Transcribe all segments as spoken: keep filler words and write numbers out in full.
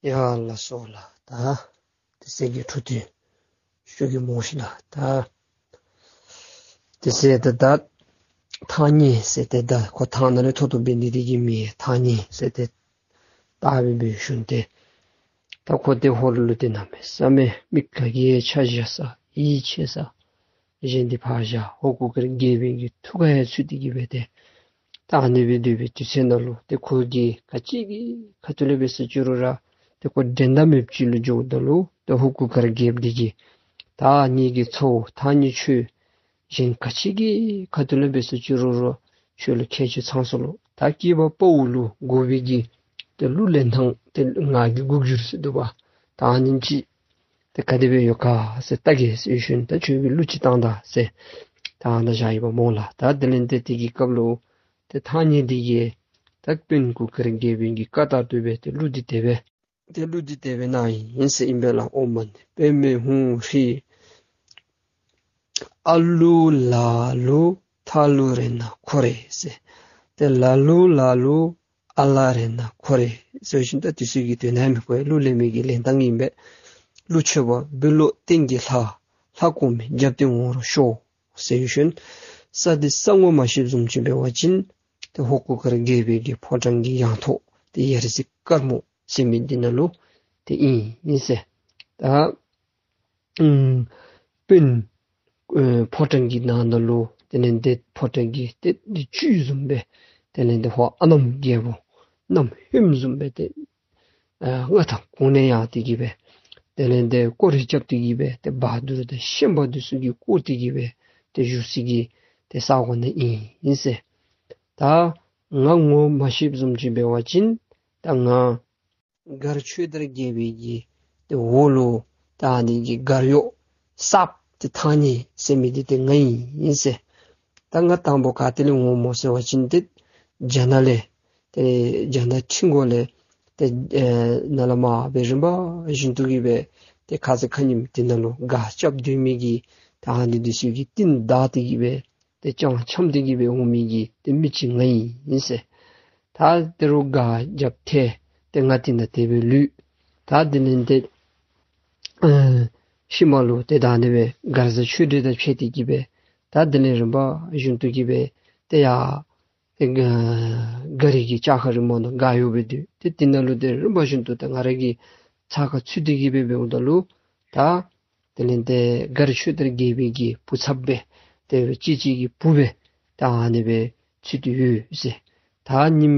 ཡ་ལགས་སོ་ལགས། ད་དེ་ཚེ་གི་འཕྲོ་མཐུད་ཞུ་གེ་སྨོ་ཤིག་ལགས། ད་དེ་ཚེ་ད་ད་ཐང་རྙེད་ཟེར་ཏེ་ད་ཁོ་ཐང་ནང་ལས་ཐོབ་ཐོབ་འབད་ནི་དེ་གིས་མི་ཐང་རྙེད་ཟེར་ཏེ་བཏགས་སྦེ་འབད་ཞིནམ་ཏེ་ད་ཁོ་དེ་ཧོར་ལུ་ཏེ་གནམ་མེད་ས་མེད་མི་ག་གིས་ཆ་བཞག་ས་ཡིད་ཆེས་ས་གཞན་འདི་ཕར་བཞག་ཧོར་གུར་དཀར་རྒྱལ་པོའི་གི་ཐུགས་ཁར་ཡང་ཚུད་དེ་གི་སྦེ་ཏེ་ད་ཨ་ནི་སྦེ་སྡོད་པའི་དུས་ཚོད་ནང་ལུ་ཏེ་ཁོ་གིས་ག་ཅི་གི་ཁ་ཐུག་ལས་འབད་ཟེར་ཅི་རུང་ར་ཏེ་ཁོ་འགྲན་ཟླ་མེདཔ་ཅིག་ལུ་འགྱོཝ་ད་ལུ་ཏེ་ཧོར་གུར་དཀར་རྒྱལཔོ་འདི་གིས་ད་ངེ་གི་ཚ་བོ་ཐང་རྙེད་ཁྱོད་གཞན་ག་ཅི་གི་ཁ་ཐུག་ལས་འབད་ཟེར་ཅི་རུང་ར་ཁྱོད་ལུ་ཁྱད་ཆོས་ཚང་སོ་ལོ། ད་སྐྱེས་པ་དཔའ་བོ་ལུ་དགོ་པའི་གི་ཏེ་གླུ་ལེན་ཐངས་ཏེ་ང་གིས་སྒུག་བསྒྱུར་ཟེར་འདུག་པ། ད་ཨ་ནེམ་ཅིག་ཏེ་ག་དེ་སྦེ་ཡོད་ག་ཟེར་བལྟ་གེ་ཟེར་ཞིནམ་ད་ཁྱོད་ཀྱིས་གླུ་ཅིག་བཏང་ད་ཟེར་ད་ཨ་ནཱ་བཞག་ཡི་པ་སྨོ་ལགས། ད་དེ་ལས་ཏེ་དེ་གི་སྐབས་ལུ་ཏེ་ཐང་རྙེད་འདི་གིས་ད་དཔོན་གུར་དཀར་རྒྱལ་པོའི་གི་བཀའ་ལྟར་དུ་སྦེ་ཏེ་གླུ་འདི་དེ་སྦེ་ཏེ་གླུ་འདི་དེ་སྦེ་གནང་ཡི་ཟེར་ཨིན་པས་ལགས། ཨོཾ་མ་ཎི་པདྨེ་ཧཱུྃ་ཧྲཱིཿ། ཨ་ལུ་ལ་ལུ་ཐ་ལུ་རེ་ན་ཁོ་རེ་ཟེར། ཏེ་ལ་ལུ་ལ་ལུ་ཨ་ལ་རེ་ན་ཁོ་རེ་ཟེར་ཞིནམ་ད་དེ་ཚུ་གི་དོན་དག་མི་གོ་བས། གླུ་ལེན་མི་གི་ལེན་ཐངས་ཨིན་པས། གླུ་མཆོད་པ་འབུལ་ལོ་རྟེན་གྱི་ལྷ། ལྷ་གོང་མའི་རྒྱབ་རྟེན་འོང་རོགས་ཤོག་ཟེར་ཞིནམ་ས་འདི་ས་ངོ་མ་ཤེསཔ་བཟུམ་ཅིག་འབད་བ་ཅིན་ཏེ་ཧོར་གུར་དཀར་རྒྱལ་པོའི་གི་ཕོ་བྲང་གི་ཡང་ཐོག་ཏེ་ཡ་རྩེ་དཀར་མོ་ཟེར་མི་འདི་ནང་ལུ་ཏེ་ཨིན་ཨིན་ཟེར། ད་ཨམ་དཔོན་ཨེ་ཕོ་བྲང་གི་ནང་ན་ལུ་དེ་ལས་ཏེ་ཕོ་བྲང་གི་ཏེ་བཅུད་བཟུམ་སྦེ་དེ་ལས་ཏེ་ཧོར་ཨ་གནམ་རྒྱལ་པོ་གནམ་ཧོནམ་བཟུམ་སྦེ་ཏེ་ཨ་མངའ་ཐང་གོང་ནས་ཡར་ཏེ་གི་སྦེ་དེ་ལས་ཏེ་སྐོར་ར་རྐྱབ་སྟེ་གི་སྦེ་ཏེ་བ་དུར་དང་ཤན་པ་འདི་ཚུ་གིས་བསྐོར་ཏེ་གི་སྦེ་ཏེ་བཞུགས་སའི་གི་ཏེ་ས་གོ་ནང་ཨིན་ཨིན་ཟེར། ད་ང་ངོ་མ་ཤེསཔ་བཟུམ་ཅིག་འབད་བ་ཅིན་ད་ང་མགར་ཆོས་དར་རྒྱལ་པོའི་གི་ཏེ་འོག་ལུ་ད་ཨ་ནི་གི་མགར་གཡོག་གསརཔ་ཏེ་ཐང་རྙེད་ཟེར་མི་འདི་ཏེ་ང་ཨིན་ཟེར། ད་ང་དང་པོ་ག་ཏེ་ལས་འོངམ་སྨོ་ཟེར་བ་ཅིན་ཏེ་རྒྱ་ནག་ལས་ཏེ་རྒྱ་ནག་ཁྲི་འགོ་ལས་ཏེ་ཨེ་ནཱ་ལས་མར་སྦེ་རིམ་པ་བཞིན་དུ་གི་སྦེ་ཏེ་ཁ་ཙ་ཁ་ཉིནམ་འདི་ནང་ལུ་སྒར་རྐྱབ་སྡོད་མི་གི་ད་ཨ་ནི་འདི་ཚུ་གི་རྟིང་བདའ་སྟེ་གི་སྦེ་ཏེ་ཅང་འཆམ་སྟེ་གི་སྦེ་འོང་མི་གི་ཏེ་མི་ཅིག་ང་ཨིན་ཟེར། ད་ཏེ་རུང་སྒར་རྒྱབ་ཐལ་ཏེ་ང་འདི་ནང་དེ་སྦེ་ལུས། ད་དེ་ལས་ཏེ་ཨེ་ཤུལ་མ་ལུ་ཏེ་ད་ཨ་ནི་སྦེ་མགར་བཟའ་ཆོས་སྒྲོན་དང་ཕྱད་དེ་གི་སྦེ་ད་དེ་ལས་རིམ་པ་བཞིན་དུ་གི་སྦེ་ཏེ་ཡར་ཏེ་མགར་མགར་རའི་གི་ལྕགས་མཁར་རིང་མོ་ནང་སྒར་གཡོག་སྦེ་སྡོད། ཏེ་དེ་ནང་ལུ་ཏེ་རིམ་པ་བཞིན་དུ་ད་ང་ར་གི་ཚབ་ཁར་ཚུད་དེ་གི་སྦེ་འབདཝ་ད་ལུ་ད་དེ་ལས་ཏེ་མགར་ཆོས་དར་རྒྱལ་པོའི་གི་བུ་ཚབ་སྦེ་ཏེ་སྤྱི་གཅེས་ཀྱི་བུ་སྦེ་ད་ཨ་ནི་སྦེ་ཚུད་དེ་ཡོད་ཟེར། ད་ཉིནམ་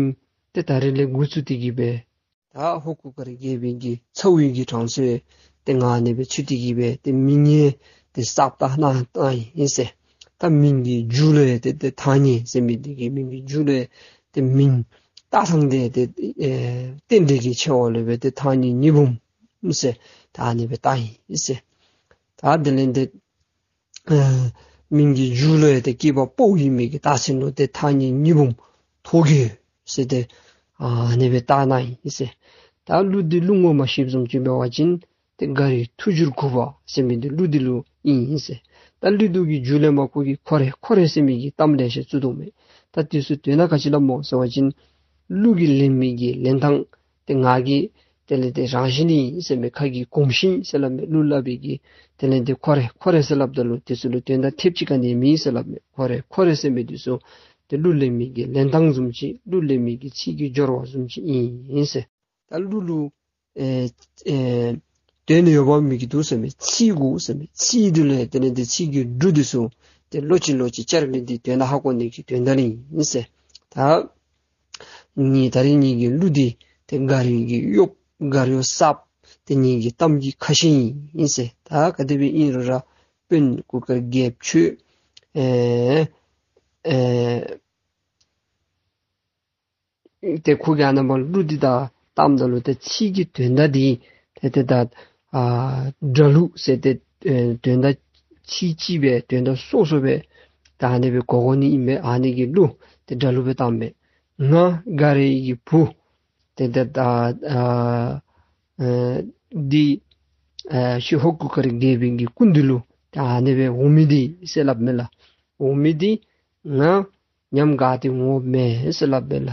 ཏེ་ད་རིས་ལས་འགོ་བཙུགས་ཏེ་གི་སྦེ་ད་ཧོར་གུར་དཀར་རྒྱལ་པོའི་གི་ཚ་བོའི་གི་གྲངས་སུ་ཏེ་ང་ཨ་ནི་སྦེ་ཚུད་དེ་གི་སྦེ་ཏེ་མིང་ཡང་ཏེ་གསརཔ་བཏགས་གནང་གནང་ཡི་ཟེར། ད་མིང་གི་མཇུག་ལུ་ཡང་ཏེ་ཏེ་ཐང་རྙེད་ཟེར་མི་འདི་གི་མིང་གི་མཇུག་ལུ་ཡང་ཏེ་མིང་བཏགས་ཐངས་འདི་ཏེ་ཨེ་རྟེན་འབྲེལ་གྱི་ཆེ་བ་ལུ་སྦེ་ཏེ་ཐང་རྙེད་ཉི་འབུམ་ཟེར་ད་ཨ་ནི་སྦེ་བཏགས་ཡི་ཟེར། ད་དེ་ལས་ཏེ་ཨ་མིང་གི་མཇུག་ལུ་ཡང་ཏེ་སྐྱེས་པ་ཕོ་ཨིན་མི་གི་རྟགས་མཚན་ལུ་ཏེ་ཐང་རྙེད་ཉི་འབུམ་ཐོག་རྒྱལ་ཟེར་ཏེ་ཨ་ནི་སྦེ་བཏགས་གནང་ཡི་ཟེར། ད་གླུ་འདི་གླུ་ངོ་མ་ཤེསཔ་བཟུམ་ཅིག་འབད་བ་ཅིན་ཏེ་མགར་བའི་ཐུགས་སྒྱུར་དགུ་པ་ཟེར་མི་འདི་གླུ་འདི་ལུ་ཨིན་ཟེར། ད་གླུ་འདི་གི་མཇུག་ལས་མར་ཁོ་གིས་ཁོ་རེ་ཁོ་རེ་ཟེར་མི་གི་གཏམ་ལེ་ཤ་བཙུགས་དོ་མས། ད་དེ་ཚུ་དོན་དག་ག་ཅི་སླབ་སྨོ་ཟེར་བ་ཅིན་གླུ་གི་ལེན་མི་གི་ལེན་ཐངས་ཏེ་ང་གིས་དེ་ལས་ཏེ་རང་བཞིན་ཨིན་ཟེར་མས། ཁ་གིས་གོམས་ཤིང་ཟེར་སླབ་མས། གླུ་སླབ་པའི་གི་དེ་ལས་ཏེ་ཁོ་རེ་ཁོ་རེ་ཟེར་སླབ་ད་ལུ་དེ་ཚུ་ལུ་དོན་དག་ཐེབས་ཅིག་ག་ནི་མེད་ཟེར་སླབ་མས། ཁོ་རེ་ཁོ་རེ་ཟེར་མི་དེ་ཚུ་ཏེ་གླུ་ལེན་མི་གི་ལེན་ཐངས་བཟུམ་ཅིག་གླུ་ལེན་མི་གི་ཚིག་གི་སྦྱོར་བ་བཟུམ་ཅིག་ཨིན་ཟེར། ད་གླུ་ལུ་ཨེ་ཨེ་དོན་ཡོད་པ་མི་གི་འདུག་ཟེར་མས། ཚིག་དགོ་ཟེར་མས། ཚིག་འདི་ལས་དེ་ལས་ཏེ་ཚིག་གི་འབྲུ་འདི་ཚུ་ཏེ་ལོག་ཅི་ལོག་ཅི་བཅར་མི་འདི་དོན་དག་ཧ་གོ་ནི་གི་དོན་དག་ལུ་ཨིན་ཟེར། ད་ངེའི་ད་རིས་ངེ་གི་གླུ་འདི་ཏེ་མགར་བའི་གི་གཡོག་མགར་གཡོག་གསརཔ་ཏེ་ངེ་གི་གཏམ་གྱི་ཁ་ཞེ་ཨིན་ཟེར། ད་ག་དེ་སྦེ་ཨིན་རུང་ར་དཔོན་གུར་དཀར་རྒྱལཔོ་ཁྱོད་ཨེ་ཨེ་ཏེ་ཁོ་གིས་ཨ་ནཱ་མར་གླུ་འདི་ད་བཏངམ་ད་ལུ་ཏེ་ཚིག་གི་དོན་དག་འདི་ཏེ་ཏེ་ད་ཨ་སྒྲ་ལུགས་ཟེར་ཏེ་ཨེ་དོན་དག་ཚིག་གཅིག་སྦེ་དོན་དག་སོ་སོ་སྦེ་ད་ཨ་ནི་སྦེ་གོ་གོ་ནི་ཨིན་པས། ཨ་ནི་གི་གླུ་ཏེ་སྒྲ་ལུགས་སྦེ་བཏངམ་མས། ང་མགར་བའི་གི་བུ་ཏེ་ཏེ་ད་ཨ་ཨ་འདི་ཨ་ཤུལ་ཧོར་གུར་དཀར་རྒྱལ་པོའི་གི་སྐུ་མདུན་ལུ་ད་ཨ་ནི་སྦེ་འོང་མི་འདི་ཟེར་སླབ་མས་ལགས། འོང་མི་འདི་ང་ཉམས་དགའ་སྟེ་འོངམ་མེན་ཟེར་སླབ་མས་ལགས།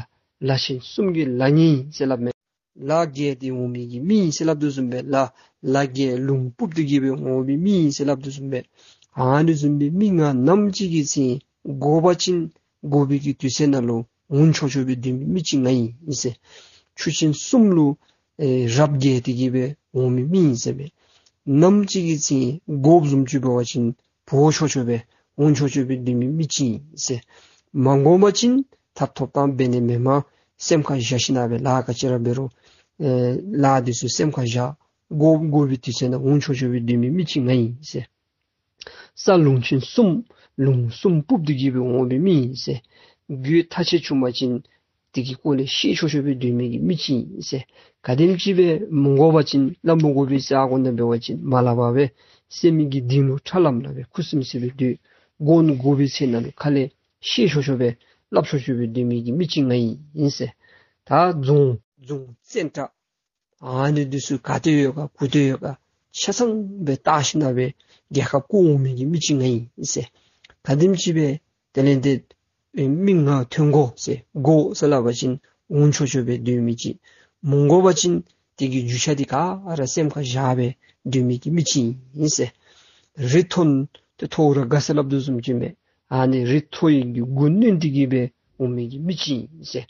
ལ་ཤིན་གསུམ་གྱི་ལ་ཉིད་ཟེར་སླབ་མས། ལ་བརྒལ་ཏེ་འོང་མི་གི་མི་ཨིན་ཟེར་སླབ་དོ་བཟུམ་སྦེ་ལ་ལ་བརྒལ་ལུང་སྤུབས་ཏེ་གི་སྦེ་འོང་མི་མི་ཨིན་ཟེར་སླབ་དོ་བཟུམ་སྦེ། ཨ་ནི་བཟུམ་སྦེ་མི་ང་ནམ་ཅིག་གི་ཚེ་དགོ་པ་ཅིན་དགོ་པའི་གི་དུས་ཚོད་ནང་ལུ་འོང་ཆོག་ཆོག་སྦེ་སྡོད་མི་མི་ཅིག་ང་ཨིན་ཟེར། ཆུ་ཆེན་གསུམ་ལུ་ཨེ་རབ་བརྒལ་ཏེ་གི་སྦེ་འོང་མི་མི་ཨིན་ཟེར་མས། ནམ་ཅིག་གི་ཚེ་དགོཔ་བཟུམ་ཅིག་འབད་བ་ཅིན་འབོ་ཆོག་ཆོག་སྦེ་འོང་ཆོག་ཆོག་སྦེ་སྡོད་མི་མི་ཅིག་ཨིན་ཟེར། མ་དགོ་པ་ཅིན་ཐབ་ཐོབ་ཐངས་འབད་ནི་མེན་མས། སེམས་ཁར་བཞག་ཞིན་ན་སྦེ་ལཱ་ག་ཅི་ར་འབད་རུང་ཨེ་ལཱ་འདི་ཚུ་སེམས་ཁར་བཞག། དགོ་དགོ་པའི་དུས་ཚོད་ནང་འོང་ཆོག་ཆོག་སྦེ་སྡོད་མི་མི་ཅིག་ང་ཨིན་ཟེར། ས་ལུང་ཆེན་གསུམ་ལུང་གསུམ་སྤུབས་ཏེ་གི་སྦེ་འོང་བའི་མི་ཨིན་ཟེར། རྒུད་ཐག་ཆོད་བྱུང་པ་ཅིན་དེ་གི་སྐོར་ལས་ཤེས་ཆོག་ཆོག་སྦེ་སྡོད་མི་གི་མི་ཅིག་ཨིན་ཟེར། ག་དེམ་ཅིག་སྦེ་མ་དགོ་པ་ཅིན་སླབ་མ་དགོ་པའི་ས་གོ་ནང་འབད་བ་ཅིན་མ་སླབ་པར་སྦེ་སེམས་ཀྱི་གཏིང་ལུ་ཁྲ་ལམ་ལམ་སྦེ་ཁུ་སིམ་སིམ་སྦེ་སྡོད། དགོ་དགོ་པའི་ཚེ་ནང་ལུ་ཁ་ལས་ཤེས་ཆོག་ཆོག་སྦེ་སླབ་ཆོག་ཆོག་སྦེ་སྡོད་མི་གི་མི་ཅིག་ང་ཨིན་ཟེར། ད་རྫོང་རྫོང་བཙན་དྲག་ཨ་ནི་འདི་ཚུ་ག་ཏེ་ཡོད་ག་གུ་ཏེ་ཡོད་ག་ཆ་ཚང་སྦེ་བལྟ་ཞིན་ན་སྦེ་རྒྱལ་ཁབ་བསྐོར་འོང་མི་གི་མི་ཅིག་ང་ཨིན་ཟེར། ག་དེམ་ཅིག་སྦེ་དེ་ལས་ཏེ་ཨེ་མི་ང་ཐོན་དགོ་ཟེར་དགོ་ཟེར་སླབ་པ་ཅིན་འོང་ཆོག་ཆོག་སྦེ་སྡོད་མི་ཅིག། མ་དགོ་པ་ཅིན་དེ་གི་རྒྱུ་ཆ་འདི་ག་ར་སེམས་ཁར་བཞག་སྦེ་སྡོད་མི་གི་མི་ཅིག་ཨིན་ཟེར། རི་མཐོ་ན་ཏེ་མཐོ་ར་དགའ་ཟེར་སླབ་དོ་བཟུམ་ཅིག་མས། ཨ་ནི་རི་མཐོ་ཡི་གི་མགུ་གནོན་ཏེ་གི་སྦེ་འོང་མི་གི་མི་ཅིག་ཨིན་ཟེར།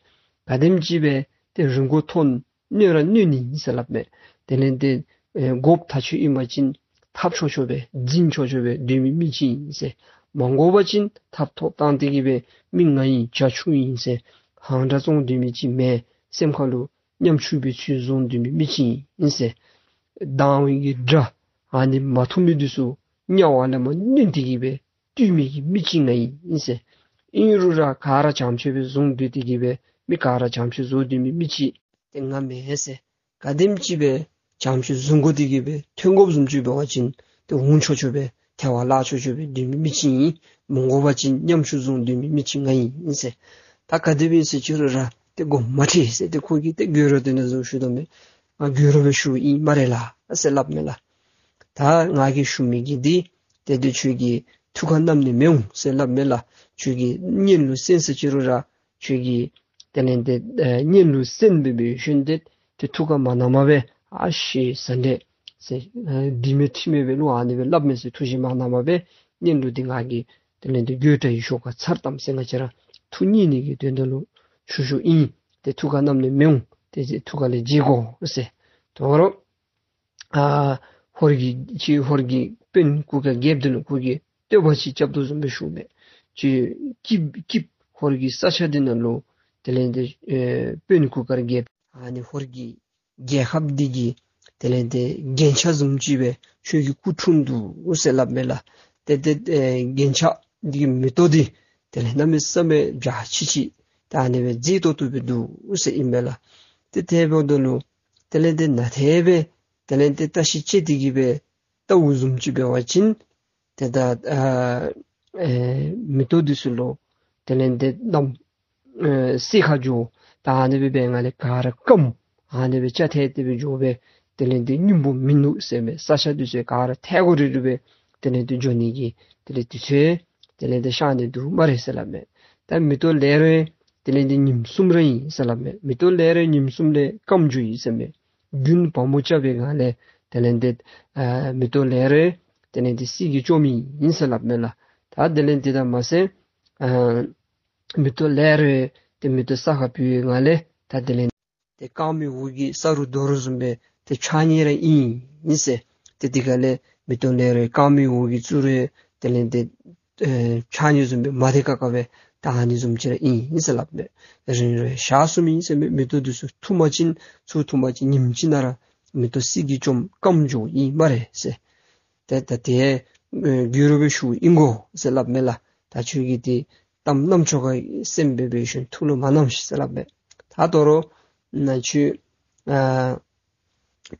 ག་དེམ་ཅིག་སྦེ་ཏེ་རི་མགུ་མཐོ་ན་གནོན་ར་གནོན་ནི་ཨིན་ཟེར་སླབ་མས། དེ་ལས་ཏེ་ཨེ་དགོཔ་ཐག་ཆོད་ཨིན་པ་ཅིན་འཐབ་ཆོག་ཆོག་སྦེ་འཛིང་ཆོག་ཆོག་སྦེ་སྡོད་མི་མི་ཅིག་ཨིན་ཟེར། མ་དགོ་པ་ཅིན་ཐབ་ཐོབ་བཏང་སྟེ་གི་སྦེ་མི་ང་ཨིན་བྱ་ཁྱུང་ཨིན་ཟེར་ཧང་སྒྲ་བཙོང་སྡོད་མི་ཅིག་མེན། སེམས་ཁ་ལུ་ཉམ་ཆུང་པའི་ཚུལ་བཟུང་སྡོད་མི་མི་ཅིག་ཨིན་ཟེར། སྡང་བའི་གི་དགྲ་ཨ་ནི་མ་མཐུན་མི་འདི་ཚུ་དམྱལ་བ་ལས་མར་གནོན་ཏེ་གི་སྦེ་བཏུལ་མི་གི་མི་ཅིག་ང་ཨིན་ཟེར། ཨིན་རུང་ར་ག་ར་བྱམས་ཆོས་སྦེ་བཟུང་སྡོད་དེ་གི་སྦེ་མི་ག་ར་བྱམས་ཆོས་བཟོ་སྡོད་མི་མི་ཅིག་ཏེ་ང་མེན་ཟེར། ག་དེམ་ཅིག་སྦེ་བྱམས་ཆོས་བཟུང་དགོ་དེ་གི་སྦེ་ཐོན་དགོཔ་བཟུམ་ཅིག་འབད་བ་ཅིན་ཏེ་འོང་ཆོག་ཆོག་སྦེ་ཐལ་བ་བརླག་ཆོག་ཆོག་སྦེ་སྡོད་མི་མི་ཅིག་ཨིན། མ་དགོ་པ་ཅིན་ཉམ་ཆུང་བཟུང་སྡོད་མི་མི་ཅིག་ང་ཨིན་ཟེར། ད་ག་དེ་སྦེ་ཟེར་ཅི་རུང་ར་ཏེ་དགོངསམ་མ་ཁྲེལ་ཟེར། ཏེ་ཁོ་གིས་ཏེ་དགོད་བྲ་དེ་ནང་བཟུམ་ཞུ་དོ་མས། ང་དགོད་བྲ་སྦེ་ཞུཝ་ཨིན་སྨ་རེ་ལགས་ཟེར་སླབ་མས་ལགས། ད་ང་གིས་ཞུ་མི་གི་འདི་ཏེ་ཏེ་ཁྱོད་ཀྱི་ཐུགས་ཁར་བསྣམས་ནི་མི་འོང་ཟེར་སླབ་མས་ལགས། ཁྱོད་ཀྱི་སྙན་ལུ་གསན་ཟེར་ཅི་རུང་ར་ཁྱོད་ཀྱི་དེ་ལས་ཏེ་ཨེ་སྙན་ལུ་གསན་སྦེ་འབད་ཞིནམ་ཏེ་ཏེ་ཐུགས་ཁར་མ་བསྣམས་པར་སྦེ་ཨ་ཤེས་ཟེར་ཏེ་ཟེར་ཨེ་འདི་མེན་ཁྲི་མེན་སྦེ་ལུ་ཨ་ནི་སྦེ་སླབ་མས་ཟེར། ཐུགས་བཞེད་མ་གནང་བར་སྦེ་སྙན་ལུ་འདི་ང་གིས་དེ་ལས་ཏེ་དགོད་བྲ་ཡི་ཞོར་ཁར་ཚར་བཏངམ་ཟེར། ང་བཅས་ར་ཐུགས་མཉེས་ནི་གི་དོན་དག་ལུ་ཞུ་ཞུཝ་ཨིན། ཏེ་ཐུགས་ཁར་བསྣམས་ནི་མི་འོང་། ཏེ་ཐུགས་ཁ་ལས་བརྗེད་དགོ་ཟེར། དོ་རུང་ཨ་ཧོར་གྱི་ཁྱོད་ཧོར་གྱི་དཔོན་གུར་དཀར་རྒྱལཔོ་འདི་ལུ་ཁོ་གིས་བསྟོད་པ་ཅིག་རྐྱབ་དོ་བཟུམ་སྦེ་ཞུཝ་མས། ཁྱོད་སྐྱིད་སྐྱིད་ཧོར་གྱི་ས་ཆ་འདི་ནང་ལུ་དེ་ལས་ཏེ་ཨེ་དཔོན་གུར་དཀར་རྒྱལཔོ་ཨ་ནི་ཧོར་གྱི་རྒྱལ་ཁབ་འདི་གི་དེ་ལས་ཏེ་རྒྱན་ཆ་བཟུམ་ཅིག་སྦེ་ཁྱོད་ཀྱི་སྐུ་འཁྲུངས་འདུག་ཟེར་སླབ་མས་ལགས། ཏེ་ཏེ་ཨེ་རྒྱན་ཆ་འདི་གི་མེ་ཏོག་འདི་དེ་ལས་གནམ་མེད་ས་མེད་འཇའ་ཆི་ཆི་ད་ཨ་ནི་སྦེ་མཛེས་ཏོག་ཏོ་སྦེ་འདུག་ཟེར་ཨིན་མས་ལགས། ཏེ་དེ་འབདཝ་ད་ལུ་དེ་ལས་ཏེ་ནཱ་དེ་སྦེ་དེ་ལས་ཏེ་བརྟག་ཞིབ་དཔྱད་དེ་གི་སྦེ་བལྟཝ་བཟུམ་ཅིག་འབད་བ་ཅིན་ཏེ་ད་ཨ་ཨེ་མེ་ཏོག་འདི་ཚུ་ལུ་དེ་ལས་ཏེ་གནམ་ཨེ་སེར་ཁ་འགྱོ། ད་ཨ་ནི་སྦེ་འབད་ང་ལས་ག་ར་སྐམ། ཨ་ནི་སྦེ་ཆ་ཐལ་ཏེ་སྦེ་འགྱོ་སྦེ་དེ་ལས་ཏེ་སྙིང་པོ་མིན་འདུག་ཟེར་མས། ས་ཆ་འདི་ཚུ་ག་ར་ཐལ་གོ་རི་རི་སྦེ་དེ་ལས་ཏེ་འགྱོ་ནི་གི་དེ་ལས་དུས་ཚོད་དེ་ལས་ཏེ་ཤར་ནི་འདུག་སྨ་རེ་ཟེར་སླབ་མས། ད་མེ་ཏོག་ལེགས་རུང་དེ་ལས་ཏེ་ཉིནམ་གསུམ་ར་ཨིན་ཟེར་སླབ་མས། མེ་ཏོག་ལེགས་རུང་ཉིནམ་གསུམ་ལས་སྐམ་འགྱོཝ་ཨིན་ཟེར་མས། རྒྱུན་བ་མོ་རྐྱབ་པའི་སྒང་ལས་དེ་ལས་ཏེ་ཨ་མེ་ཏོག་ལེགས་རུང་དེ་ལས་ཏེ་སད་ཀྱིས་བཅོམ་ནི་ཨིན་ཟེར་སླབ་མས་ལགས། ད་དེ་ལས་ཏེ་ད་མ་ཚད་ཨ་མེ་ཏོག་ལེགས་རུང་ཏེ་མེ་ཏོག་ས་ཁར་བུད་པའི་སྒང་ལས་ད་དེ་ལས་ཏེ་སྐརམ་གྱི་འོག་གི་ས་རུ་རྡོ་རུ་བཟུམ་སྦེ་ཏེ་ཆགས་ནི་ར་ཨིན་ཟེར། ཏེ་དེ་སྒང་ལས་མེ་ཏོག་ལེགས་རུང་སྐརམ་གྱི་འོག་གི་ཙུ་རུ་དེ་ལས་ཏེ་ཨེ་ཆགས་ནི་བཟུམ་སྦེ་མ་བདེ་ཁག་ཁ་སྦེ་ད་ཨ་ནི་བཟུམ་ཅིག་ར་ཨིན་ཟེར་སླབ་མས། རིང་རུང་ཞག་གསུམ་ཨིན་ཟེར་མས། མེ་ཏོག་འདི་ཚུ་འཐུ་མ་བྱིན་ཚུ་འཐུ་མ་བྱིན་ཉིནམ་གཅིག་ནང་ར་མེ་ཏོག་སད་ཀྱིས་བཅོམ་སྐམ་འགྱོཝ་ཨིན་སྨ་རེ་ཟེར། ཏེ་ད་དེ་ཨེ་དགོད་བྲ་སྦེ་ཞུཝ་ཨིན་གོ་ཟེར་སླབ་མས་ལགས། ད་ཁྱོད་ཀྱིས་ཏེ་གཏམ་རྣམ་ཅོ་ཁར་སེམས་སྦེ་འབད་ཞིནམ་ཐུགས་ལུ་མ་བསྣམས་ཤིག་ཟེར་སླབ་མས། ད་དོ་རུང་ནཱ་ཁྱོད་ཨ་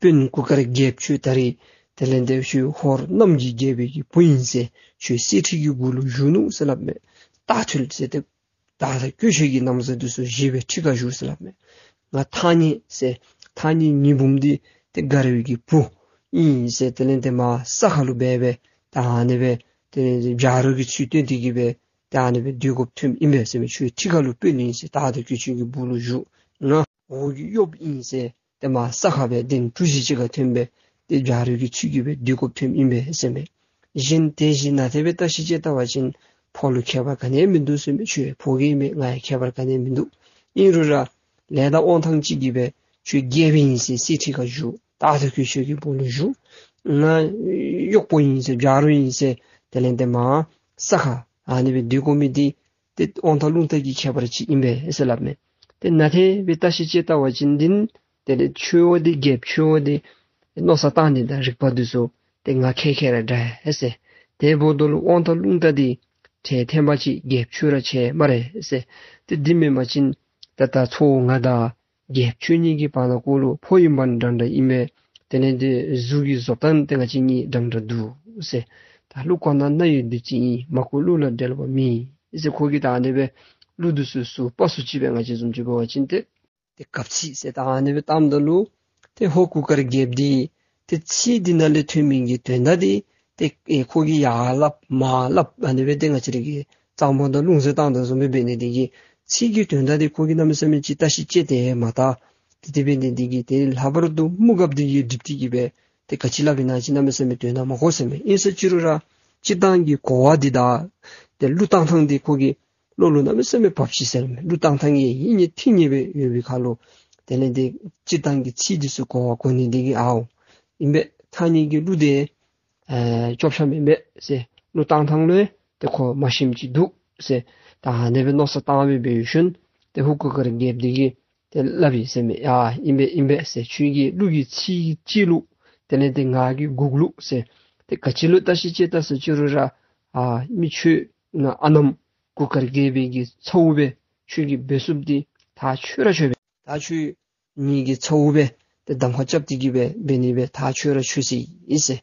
དཔོན་གུར་དཀར་རྒྱལཔོ་ཁྱོད་ད་རིས་དེ་ལས་ཏེ་ཁྱོད་ཧོར་གནམ་གྱི་རྒྱལ་པོའི་གི་བུ་ཨིན་ཟེར་ཁྱོད་གསེར་ཁྲི་གི་སྦུག་ལུ་བཞུགས་ནུག་ཟེར་སླབ་མས། རྟགས་ཐལ་ཟེར་ཏེ་ད་ལྟོ་སྐྱོ་ཤས་ཀྱི་ན་བཟའ་འདི་ཚུ་བཞེས་སྦེ་ཁྲི་ཁར་བཞུགས་ཟེར་སླབ་མས། ང་ཐང་རྙེད་ཟེར་ཐང་རྙེད་ཉི་འབུམ་འདི་ཏེ་མགར་བའི་གི་བུ་ཨིན་ཟེར། དེ་ལས་ཏེ་མར་ས་ཁ་ལུ་སྦེ་སྦེ་ད་ཨ་ནི་སྦེ་ཏེ་བྱ་རོག་གི་ཚུལ་སྟོན་ཏེ་གི་སྦེ་ད་ཨ་ནི་སྦེ་སྡོད་དགོཔ་ཐོནམ་ཨིན་པས་ཟེར་མས། ཁྱོད་ཁྲི་ཁ་ལུ་དཔོན་ཨིན་ཟེར། ད་ལྟོ་སྐྱོ་ཤས་ཀྱི་སྦུག་ལུ་བཞུགས། ང་འོག་གི་གཡོགཔ་ཨིན་ཟེར། ཏེ་མར་ས་ཁར་སྦེ་གདན་གྲུ་བཞི་ཅིག་ཁར་ཐོན་སྦེ་ཏེ་བྱ་རོག་གི་ཚུལ་གྱིས་སྦེ་དུས་སྐབས་ཐོནམ་ཨིན་པས་ཟེར་མས། གཞན་དེ་བཞིན་ན་དེ་སྦེ་བརྟག་ཞིབ་དཔྱད་བལྟ་བ་ཅིན་ཕོ་ལུ་ཁྱད་པར་ག་ནི་ཡང་མིན་འདུག་ཟེར་མས། ཁྱོད་ཕོ་རྒྱས་མས། ང་ཡང་ཁྱད་པར་ག་ནི་ཡང་མིན་འདུག། ཨིན་རུང་ར་ལས་དང་དབང་ཐང་ཅིག་གིས་སྦེ་ཁྱོད་རྒྱལཔོ་ཨིན་ཟེར་གསེར་ཁྲི་ཁར་བཞུགས། ད་ལྟོ་ཁྱོད་ཆོས་ཀྱི་སྦུག་ལུ་བཞུགས། ང་གཡོགཔོ་ཨིན་ཟེར་བྱ་རོག་ཨིན་ཟེར་དེ་ལས་ཏེ་མར་ས་ཁར་ཨ་ནི་སྦེ་སྡོད་དགོ་མི་འདི་ཏེ་དབང་ཐང་རླུང་རྟ་གི་ཁྱད་པར་ཅིག་ཨིན་པས་ཟེར་སླབ་མས། ཏེ་ན་དེ་སྦེ་བརྟག་ཞིབ་དཔྱད་བལྟ་བ་ཅིན་འདི་ནི་ཏེ་ཏེ་ཁྱོད་འདི་རྒྱལཔོ་ཁྱོད་འདི་མནོ་བསམ་བཏང་ནི་དང་རིག་པ་འདི་ཚུ་ཏེ་ང་ཁེ་ཁེ་ར་འདྲ་ཡ་ཟེར། དེ་འབདཝ་ད་ལུ་དབང་ཐང་རླུང་རྟ་འདི་ཁྲེལ་ཐེན་པ་ཅིག་རྒྱལཔོ་ཁྱོད་ར་ཆེ་སྨ་རེ་ཟེར། ཏེ་འདི་མེན་པ་ཅིན་ད་ད་ཚ་བོ་ང་དང་རྒྱལཔོ་ཁྱོད་གཉིས་ཀྱི་བར་ན་ཀོ་ལུ་ཕོ་ཨིན་པ་འདྲ་འདྲ་ཨིན་མས། དེ་ལས་ཏེ་གཟུགས་ཀྱི་བཟོ་ལྟ་ཏེ་ང་བཅས་གཉིས་འདྲ་འདྲ་འདུག་ཟེར། ད་གླུ་གོ་ན་རྣ་ཡི་བདུད་རྩི་ཨིན། མ་གོ་གླུ་ལ་འགྲེལ་བ་མེད་ཟེར། ཁོ་གིས་ད་ཨ་ནི་སྦེ་གླུ་འདི་ཚུ་ཚུར་པ་ཚུར་ཅིག་སྦེ་ང་བཅས་བཟུམ་ཅིག་འབད་བ་ཅིན་ཏེ་ཏེ་གབ་ཚིག་ཟེར་ད་ཨ་ནི་སྦེ་བཏངམ་ད་ལུ་ཏེ་ཧོར་གུར་དཀར་རྒྱལཔོ་འདི་ཏེ་ཚིག་འདི་ནང་ལས་ཐོན་མི་གི་དོན་དག་འདི་ཏེ་ཨེ་ཁོ་གིས་ཡར་སླབ་མར་སླབ་ཨ་ནི་སྦེ་ཏེ་ང་བཅས་ར་གི་གཙང་པོ་དང་ལུང་བསྟན་བཏང་དོ་བཟུམ་སྦེ་འབད་ནི་འདི་གིས་ཚིག་གི་དོན་དག་འདི་ཁོ་གིས་གནམ་མེད་ས་མེད་ཅིག་བརྟག་ཞིབ་དཔྱད་དེ་མ་བལྟ། ཏེ་དེ་འབད་ནི་འདི་གིས་ཏེ་ལྷག་པར་དུ་དམུ་གབ་འདི་གིས་སྒྲིག་སྟེ་གིས་སྦེ་ཏེ་ག་ཅི་སླབ་ཨིན་ན་ཅིག་གནམ་མེད་ས་མེད་དོན་དག་མ་གོ་ཟེར་མས། ཨིན་ཟེར་ཅི་རུང་ར་སྤྱིར་བཏང་གི་གོ་བ་འདི་དང་ཏེ་གླུ་བཏང་ཐངས་འདི་ཁོ་གི་བློ་ལུ་གནམ་མེད་ས་མེད་བབས་ཅི་ཟེར་མས། གླུ་བཏང་ཐངས་ཡང་ཡིད་གཉིས་ཐིང་ངེ་སྦེ་ཡོད་པའི་ཁར་ལུ་དེ་ལས་ཏེ་སྤྱིར་བཏང་གི་ཚིག་འདི་ཚུ་གོ་བ་གོ་ནི་འདི་གིས་ཨའོ་ཨིན་པས། ཐ་སྙད་ཀྱི་གླུ་འདི་ཨེ་ཅོག་ཆ་མེན་པས་ཟེར། གླུ་བཏང་ཐངས་ལུ་ཏེ་ཁོ་མ་ཞནམ་ཅིག་འདུག་ཟེར། ད་ཨ་ནི་སྦེ་མནོ་བསམ་བཏང་སྦེ་འབད་ཞིནམ་ཏེ་ཧོར་གུར་དཀར་རྒྱལཔོ་འདི་གིས་ཏེ་སླབ་ཨིན་ཟེར་མས། ཡ་ཨིན་པས་ཨིན་པས་ཟེར། ཁྱོད་ཀྱི་གླུ་གི་ཚིག་གཅིག་ལུ་དེ་ལས་ཏེ་ང་གིས་དགུག་ལུགས་ཟེར། ཏེ་ག་ཅི་ལུ་བརྟག་ཞིབ་དཔྱད་བལྟ་ཟེར་ཅི་རུང་ར་ཨ་མི་ཁྱོད་ང་ཨ་ནམ་གུར་དཀར་རྒྱལ་པོའི་གི་ཚ་བོ་སྦེ་ཁྱོད་ཀྱིས་འབད་ཚུགསཔ་འདི་ད་ཁྱོད་ར་ཁྱོད་སྦེ་ད་ཁྱོད་ངེ་གི་ཚ་བོ་སྦེ་ཏེ་གདམ་ཁ་རྐྱབ་སྟེ་གིས་སྦེ་འབད་ནི་སྦེ་ད་ཁྱོད་ར་ཁྱོད་སི་ཨིན་ཟེར།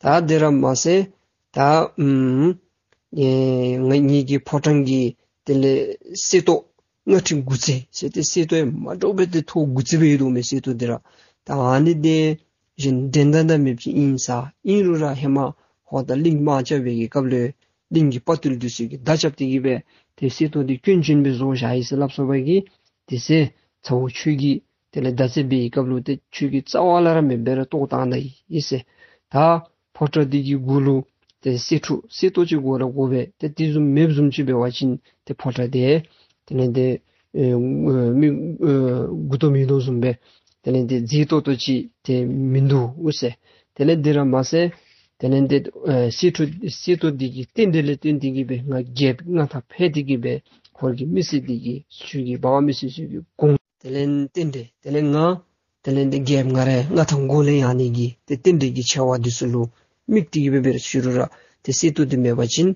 ད་དེ་ར་མ་ཚད་ད་ཨམ་ཨེ་ང་ངེ་གི་ཕོ་བྲང་གི་དེ་ལས་གསེར་ཏོག་ལྔ་ཁྲི་དགུ་བརྩེགས་ཟེར་ཏེ་གསེར་ཏོག་ཡང་མ་འདྲཝ་སྦེ་ཏེ་ཐོག་དགུ་བརྩེགས་སྦེ་ཡོད་དོ་མས་གསེར་ཏོག་འདི་ར། ད་ཨ་ནི་འདི་གཞན་འགྲན་ཟླ་མེདཔ་ཅིག་ཨིན་ས། ཨིན་རུང་ར་ཧེ་མ་ཧོར་དང་གླིང་དམག་རྐྱབ་པའི་གི་སྐབས་ལུ་གླིང་གི་དཔའ་རྟུལ་འདི་ཚུ་གིས་མདའ་རྐྱབ་སྟེ་གིས་སྦེ་ཏེ་གསེར་ཏོག་འདི་སྐྱོན་ཅན་སྦེ་བཟོ་བཞག་ཡི་ཟེར་སླབ་སོང་བ་གིས་དེ་ཚེ་ཚ་བོ་ཁྱོད་ཀྱིས་དེ་ལས་མདའ་རྩེད་པའི་གི་སྐབས་ལུ་ཏེ་ཁྱོད་ཀྱིས་རྩ་བ་ལས་ར་མེདཔ་སྦེ་ར་བཏོག་བཏང་ད་ཡི་ཟེར། ད་ཕོ་བྲང་འདི་གི་གུ་ལུ་ཏེ་གསེར་འཕྲུ་གསེར་ཏོག་ཅིག་དགོ་ར་དགོ་པས། ཏེ་དེ་བཟུམ་མེདཔ་བཟུམ་ཅིག་འབད་བ་ཅིན་ཏེ་ཕོ་བྲང་འདི་དེ་ལས་ཏེ་ཨེ་མི་ཨེ་མགུ་ཏོ་མེད་དོ་བཟུམ་སྦེ་དེ་ལས་ཏེ་མཛེས་ཏོག་ཏོ་ཅིག་ཏེ་མིན་འདུག་ཟེར། དེ་ལས་འདི་ར་མ་ཚད་དེ་ལས་ཏེ་ཨེ་གསེར་འཕྲུ་གསེར་ཏོག་འདི་གི་རྟེན་འབྲེལ་ལས་བརྟེན་ཏེ་གིས་སྦེ་ང་རྒྱལཔོ་མངའ་ཐང་འཕེལ་ཏེ་གིས་སྦེ་ཧོར་གྱི་མི་སེར་འདི་གིས་ཁྱོད་ཀྱི་འབངས་མི་སེར་ཚུ་གི་གོང་དེ་ལས་རྟེན་འབྲེལ་དེ་ལས་ང་དེ་ལས་ཏེ་རྒྱལཔོ་ང་རའི་མངའ་ཐང་གོང་ལས་ཡར་ནི་གི་ཏེ་རྟེན་འབྲེལ་གྱི་ཆེ་བ་འདི་ཚུ་ལུ་དམིགས་ཏེ་གིས་སྦེ་འབད་རུང་ཅི་རུང་ར་ཏེ་གསེར་ཏོག་འདི་མེད་པ་ཅིན་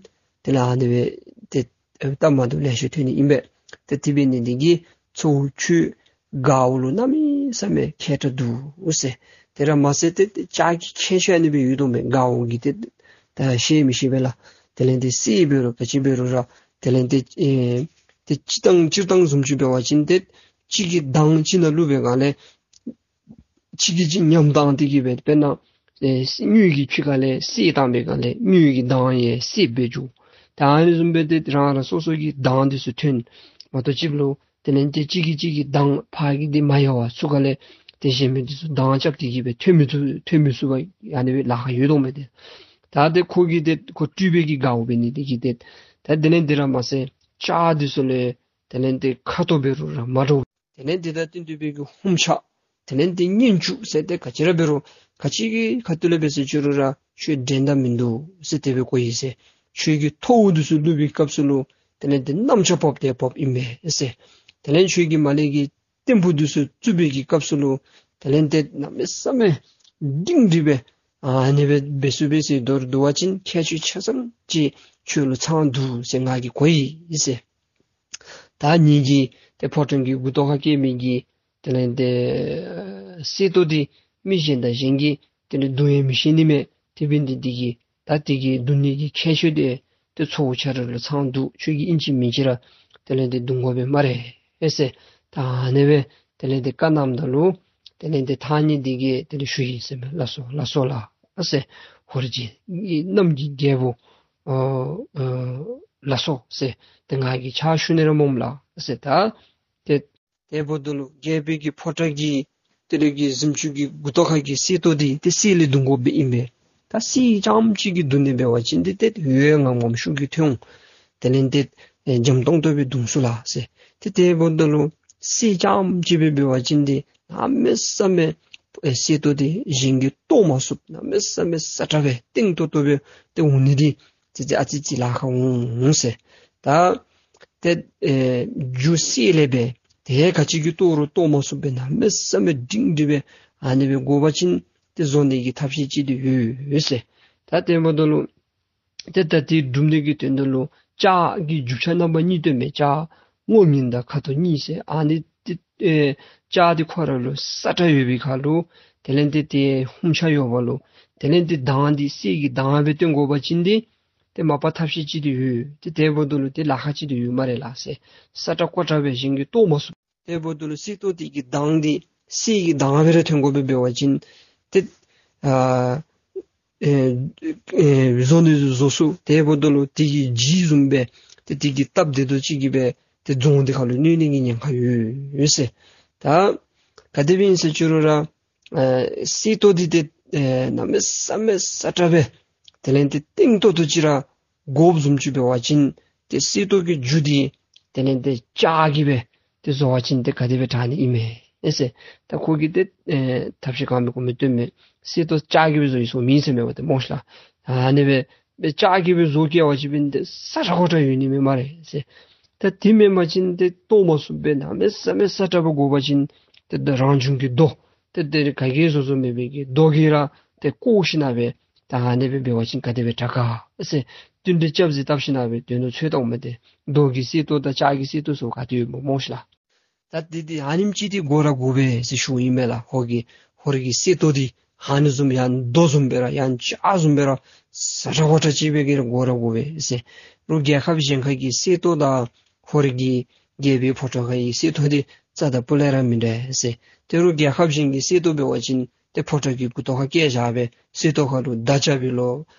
དེ་ལས་ཨ་ནི་སྦེ་ཏེ་ཨེ་སྟབས་མ་བདེཝ་ལེ་ཤ་ཐོན་ནི་ཨིན་པས། ཏེ་དེ་འབད་ནི་འདི་གིས་ཚ་བོ་ཁྱོད་མགརཝ་ལུ་གནམ་མེད་ས་མེད་མཁས་དྲགས་འདུག་ཟེར། དེ་ར་མ་ཚད་ཏེ་ཏེ་ལྕགས་ཀྱི་ཁྱད་ཆོས་ཨ་ནི་སྦེ་ཡོད་དོ་མས། མགརཝ་གི་ཏེ་ད་ཤེས་མི་ཤེས་པས་ལགས། དེ་ལས་ཏེ་གསེར་འབད་རུང་ག་ཅི་འབད་རུང་ར་དེ་ལས་ཏེ་ཨེ་ཏེ་སྤྱིར་བཏང་སྤྱིར་བཏང་བཟུམ་ཅིག་འབད་བ་ཅིན་ཏེ་གཅིག་གི་མདངས་གཅིག་ནང་བླུགས་པའི་སྒང་ལས་གཅིག་གིས་གཅིག་ཉམས་བཏང་སྟེ་གིས་སྦེ་དཔེར་ན་ཨེ་དངུལ་གྱི་ཕྱི་ཁ་ལས་གསེར་བཏང་པའི་སྒང་ལས་དངུལ་གྱི་མདངས་ཡང་གསེར་སྦེ་འགྱུར། ད་ཨ་ནི་བཟུམ་སྦེ་ཏེ་རང་རང་སོ་སོ་གི་མདངས་འདི་ཚུ་ཐོན་མ་གཏོགས་ཅིག་ལུ་དེ་ལས་ཏེ་གཅིག་གིས་གཅིག་གི་མདངས་ཕར་གྱི་འདི་མ་ཡལ་བར་ཚུར་ཁ་ལས་ཏེ་གཞན་མི་འདི་ཚུ་མདངས་རྐྱབ་སྟེ་གིས་སྦེ་ཐོན་མི་ཚུགས་ཐོན་མི་ཚུགས་པར་ཨ་ནི་སྦེ་ལཱ་ཁག་ཡོད་དོ་མས་ཏེ། ད་ཏེ་ཁོ་གིས་ཏེ་ཁོ་སྤྲུལ་པའི་གི་མགརཝ་འབད་ནི་འདི་གིས་ཏེ་ད་དེ་ལས་འདི་ར་མ་ཚད་ལྕགས་འདི་ཚུ་ལས་དེ་ལས་ཏེ་ཁ་དོག་འབད་རུང་ར་མ་འདྲཝ། དེ་ལས་འདི་དང་བསྟུན་ཏེ་སྦེ་གི་ཧུམ་ཆ། དེ་ལས་འདི་མཉེན་ལྕུག་ཟེར་ཏེ་ག་ཅི་ར་འབད་རུང་ག་ཅི་གི་ཁ་ཐུག་ལས་འབད་ཟེར་ཅི་རུང་ར་ཁྱོད་འགྲན་ཟླ་མིན་འདུག་ཟེར་དེ་སྦེ་གོ་ཡི་ཟེར། ཁྱོད་ཀྱི་ཐོཝ་འདི་ཚུ་བླུགས་པའི་སྐབས་སུ་ལུ་དེ་ལས་འདི་གནམ་ལྕགས་བབས་ཏེ་བབས་ཨིན་མས་ཟེར། དེ་ལས་ཁྱོད་ཀྱི་མ་ལས་ཀྱི་རྟེན་ཕུག་འདི་ཚུ་བཙུགས་པའི་གི་སྐབས་སུ་ལུ་དེ་ལས་འདི་གནམ་མེད་ས་མེད་སྒྲིང་སྒྲི་སྦེ་ཨ་ནི་སྦེ་འབད་ཚུགས་པས་ཟེར། མདོར་བསྡུ་བ་ཅིན་ཁྱད་ཆོས་ཆ་ཚང་ཅིག་ཁྱོད་ལུ་ཚང་འདུག་ཟེར་ང་གིས་གོ་ཡི་ཟེར། ད་ངེ་གི་ཏེ་ཕོ་བྲང་གི་མགུ་ཏོ་ཁར་བཀལ་མི་གི་དེ་ལས་ཏེ་གསེར་ཏོག་འདི་མི་གཞན་དང་གཞན་གྱིས་དེ་ལས་བརྡུང་ཡང་མི་ཤེས་ནི་མས། དེ་འབད་ནི་འདི་གིས་ད་དེ་གི་བརྡུང་ནི་གི་ཁྱད་ཆོས་འདི་ཏེ་ཚ་བོ་ཁྱོད་ར་ལུ་ཚང་འདུག། ཁྱོད་ཀྱིས་ཨིན་ཅི་མིན་ཅི་ར་དེ་ལས་ཏེ་བརྡུང་དགོ་པས་སྨ་རེ་ཨེ་ཟེར། ད་ཨ་ནི་སྦེ་དེ་ལས་ཏེ་བཀའ་གནངམ་ད་ལུ་དེ་ལས་ཏེ་ཐང་རྙེད་འདི་གིས་དེ་ལས་ཞུ་ཡི་ཟེར་མས། ལགས་སོ་ལགས་སོ་ལགས་ཨ་ཟེར། ཧོར་གྱི་གནམ་གྱི་རྒྱལ་པོ་ཨོ་ཨོ་ལགས་སོ་ཟེར། ཏེ་ང་གིས་ཕྱག་ཞུ་ནི་ར་སྨོ་ལགས་ཟེར། ད་ཏེ་དེ་འབདཝ་ད་ལུ་རྒྱལ་པོའི་གི་ཕོ་བྲང་གི་ དེ་ལས་ཀྱི་གཟིམ་ཅུང་གི་མགུ་ཏོ་ཁ་གི་གསེར་ཏོག་འདི་ཏེ་གསེར་ལས་བརྡུང་དགོཔ་སྦེ་ཨིན་པས། ད་གསེར་རྐྱངམ་གཅིག་གིས་བརྡུང་ནི་འབད་བ་ཅིན་འདི་ཏེ་འོད་ངམ་ངམ་ཤུགས་ཀྱིས་ཐོན་འོང་། དེ་ལས་ཏེ་ཨེ་འཇམ་ཏོང་ཏོ་སྦེ་བརྡུང་ཚུགས་ལགས་ཟེར། ཏེ་དེ་འབདཝ་ད་ལུ་གསེར་རྐྱངམ་གཅིག་སྦེ་འབད་བ་ཅིན་འདི་གནམ་མེད་ས་མེད་ཨེ་གསེར་ཏོག་འདི་གཞན་གྱིས་བཏོག་མ་ཚུགསཔ་གནམ་མེད་ས་མེད་སྲ་ཀྲག་སྦེ་བརྟན་ཏོག་ཏོ་སྦེ་ཏེ་འོང་ནི་འདི་ཏེ་ཏེ་ཨ་ཙི་ཅིག་ལཱ་ཁག་འོང་ཟེར། ད་ཏེ་ཨེ་རྒྱུ་གསེར་ལས་འབད་དེ་ག་ཅི་གིས་བཏོག་རུང་བཏོག་མ་ཚུགསཔ་སྦེ་གནམ་མེད་ས་མེད་སྒྲིང་སྒྲི་སྦེ་ཨ་ནི་སྦེ་དགོ་པ་ཅིན་ཏེ་བཟོ་ནི་གི་ཐབས་ཤེས་ཅིག་འདི་ཡོད་ཟེར། ད་དེ་འབདཝ་ད་ལུ་ཏེ་ད་དེ་སྒྲུབ་ནི་གི་དོན་དག་ལུ་ལྕགས་ཀྱི་རྒྱུ་ཆ་རྣམ་པ་གཉིས་སྟོནམ་མས། ལྕགས་སྔོ་ངན་དང་ཁ་དོག་གཉིས་ཟེར། ཨ་ནི་ཏེ་ཨེ་ལྕགས་འདི་ཁོ་ར་ལུ་སྲ་ཀྲག་ཡོད་པའི་ཁར་ལུ་དེ་ལས་ཏེ་ཏེ་ཧུམ་ཆ་ཡོད་པ་ལུ་དེ་ལས་ཏེ་མདངས་འདི་གསེར་གྱི་མདངས་སྦེ་སྟོན་དགོ་པ་ཅིན་འདི་ཏེ་མ་པ་ཐབས་ཤེས་ཅིག་འདི་ཡོད། ཏེ་དེ་འབདཝ་ད་ལུ་ཏེ་ལཱ་ཁག་ཅིག་འདི་ཡོད་སྨ་རེ་ལགས་ཟེར། སྲ་ཀྲག་ཀོ་ཀྲག་སྦེ་གཞན་གྱིས་བཏོག་མ་ཚུགས། དེ་འབདཝ་ད་ལུ་གསེར་ཏོག་འདི་གི་མདངས་འདི་གསེར་གྱི་མདངས་སྦེ་ར་ཐོན་དགོ་པས། འབད་བ་ཅིན་ཏེ་ཨ་ཨེ་ཨེ་བཟོ་ནི་བཟོ་ཚུགས། དེ་འབདཝ་ད་ལུ་དེ་གི་ལྗིད་བཟུམ་སྦེ་ཏེ་དེ་གི་སྟབས་བདེ་ཏོག་ཅིག་གིས་སྦེ་ཏེ་རྫོང་འདི་ཁར་ལུ་གནོད་ནི་གི་ཉེན་ཁ་ཡོད་ཟེར། ད་ག་དེ་སྦེ་ཨིན་ཟེར་ཅི་རུང་ར་ཨེ་གསེར་ཏོག་འདི་ཏེ་ཨེ་གནམ་མེད་ས་མེད་སྲ་ཀྲག་སྦེ་དེ་ལས་ཏེ་བརྟན་ཏོག་ཏོ་ཅིག་ར་དགོཔ་བཟུམ་ཅིག་འབད་བ་ཅིན་ཏེ་གསེར་ཏོག་གི་རྒྱུ་འདི་དེ་ལས་ཏེ་ལྕགས་ཀྱིས་སྦེ་ཏེ་བཟོ་བ་ཅིན་ཏེ་ག་དེ་སྦེ་དྲག་ནི་ཨིན་མས་ཨེ་ཟེར། ད་ཁོ་གིས་ཏེ་ཨེ་ཐབས་ཤེས་གང་མི་གོ་མི་སྟོན་མས། གསེར་ཏོག་ལྕགས་ཀྱིས་སྦེ་བཟོ་ཡི་བཟོ་མི་ཨིན་ཟེར་མས་པ་ཏེ་སྨོ་ཤ་ལགས། ཨ་ནི་སྦེ་སྦེ་ལྕགས་ཀྱིས་སྦེ་བཟོ་བསྐྱལ་བ་ཅིན་འབདན་ཏེ་སྲ་ཀྲག་ཀོ་ཀྲག་ཡོད་ནི་མས་སྨ་རེ་ཟེར། ད་དེ་མེན་པ་ཅིན་ཏེ་བཏོག་མ་ཚུགསཔ་སྦེ་གནམ་མེད་ས་མེད་སྲ་ཀྲག་པ་དགོ་པ་ཅིན་ཏེ་ད་རང་བྱུང་གི་རྡོ་ཏེ་དེ་ག་གིས་བཟོ་བཟོཝ་མེད་པའི་གི་རྡོ་གིས་ར་ཏེ་བརྐོ་ཞིན་ན་སྦེ་ད་ཨ་ནི་སྦེ་འབད་བ་ཅིན་ག་དེ་སྦེ་དྲག་ག་ཟེར། བསྟུན་གྲོས་རྐྱབ་ཟེར་བཏབ་ཞིན་ན་སྦེ་དོན་དུ་འཚོལ་བཏངམ་མས་ཏེ། རྡོ་གི་གསེར་ཏོག་དང་ལྕགས་ཀྱི་གསེར་ཏོག་ཟེར་ག་ཏེ་ཡོད་སྨོ་སྨོ་ཤ་ལགས། ད་དེ་དེ་ཨ་ནེམ་ཅིག་དེ་དགོ་ར་དགོ་པས་ཟེར་ཞུཝ་ཨིན་མས་ལགས། ཧོར་གྱི་ཧོར་གྱི་གསེར་ཏོག་འདི་ཨ་ནི་བཟུམ་ཡང་རྡོ་བཟུམ་སྦེ་ར་ཡང་ལྕགས་བཟུམ་སྦེ་ར་སྲ་ཀྲག་ཀོ་ཀྲག་ཅིག་སྦེ་གི་ར་དགོ་ར་དགོ་པས་ཟེར། རོགས་རྒྱལ་ཁབ་གཞན་ཁ་གི་གསེར་ཏོག་དང་ཧོར་གྱི་རྒྱལ་པོའི་ཕོ་བྲང་ཁ་གི་གསེར་ཏོག་འདི་རྩ་དང་སྤུ་ལས་ར་མི་འདྲ་ཟེར། ཏེ་རོགས་རྒྱལ་ཁབ་གཞན་གྱི་གསེར་ཏོག་འབད་བ་ཅིན་ཏེ་ཕོ་བྲང་གི་མགུ་ཏོ་ཁར་བཀལ་བཞག་སྦེ་གསེར་ཏོག་ཁར་ལུ་མདའ་རྐྱབ་པའི་ལོ།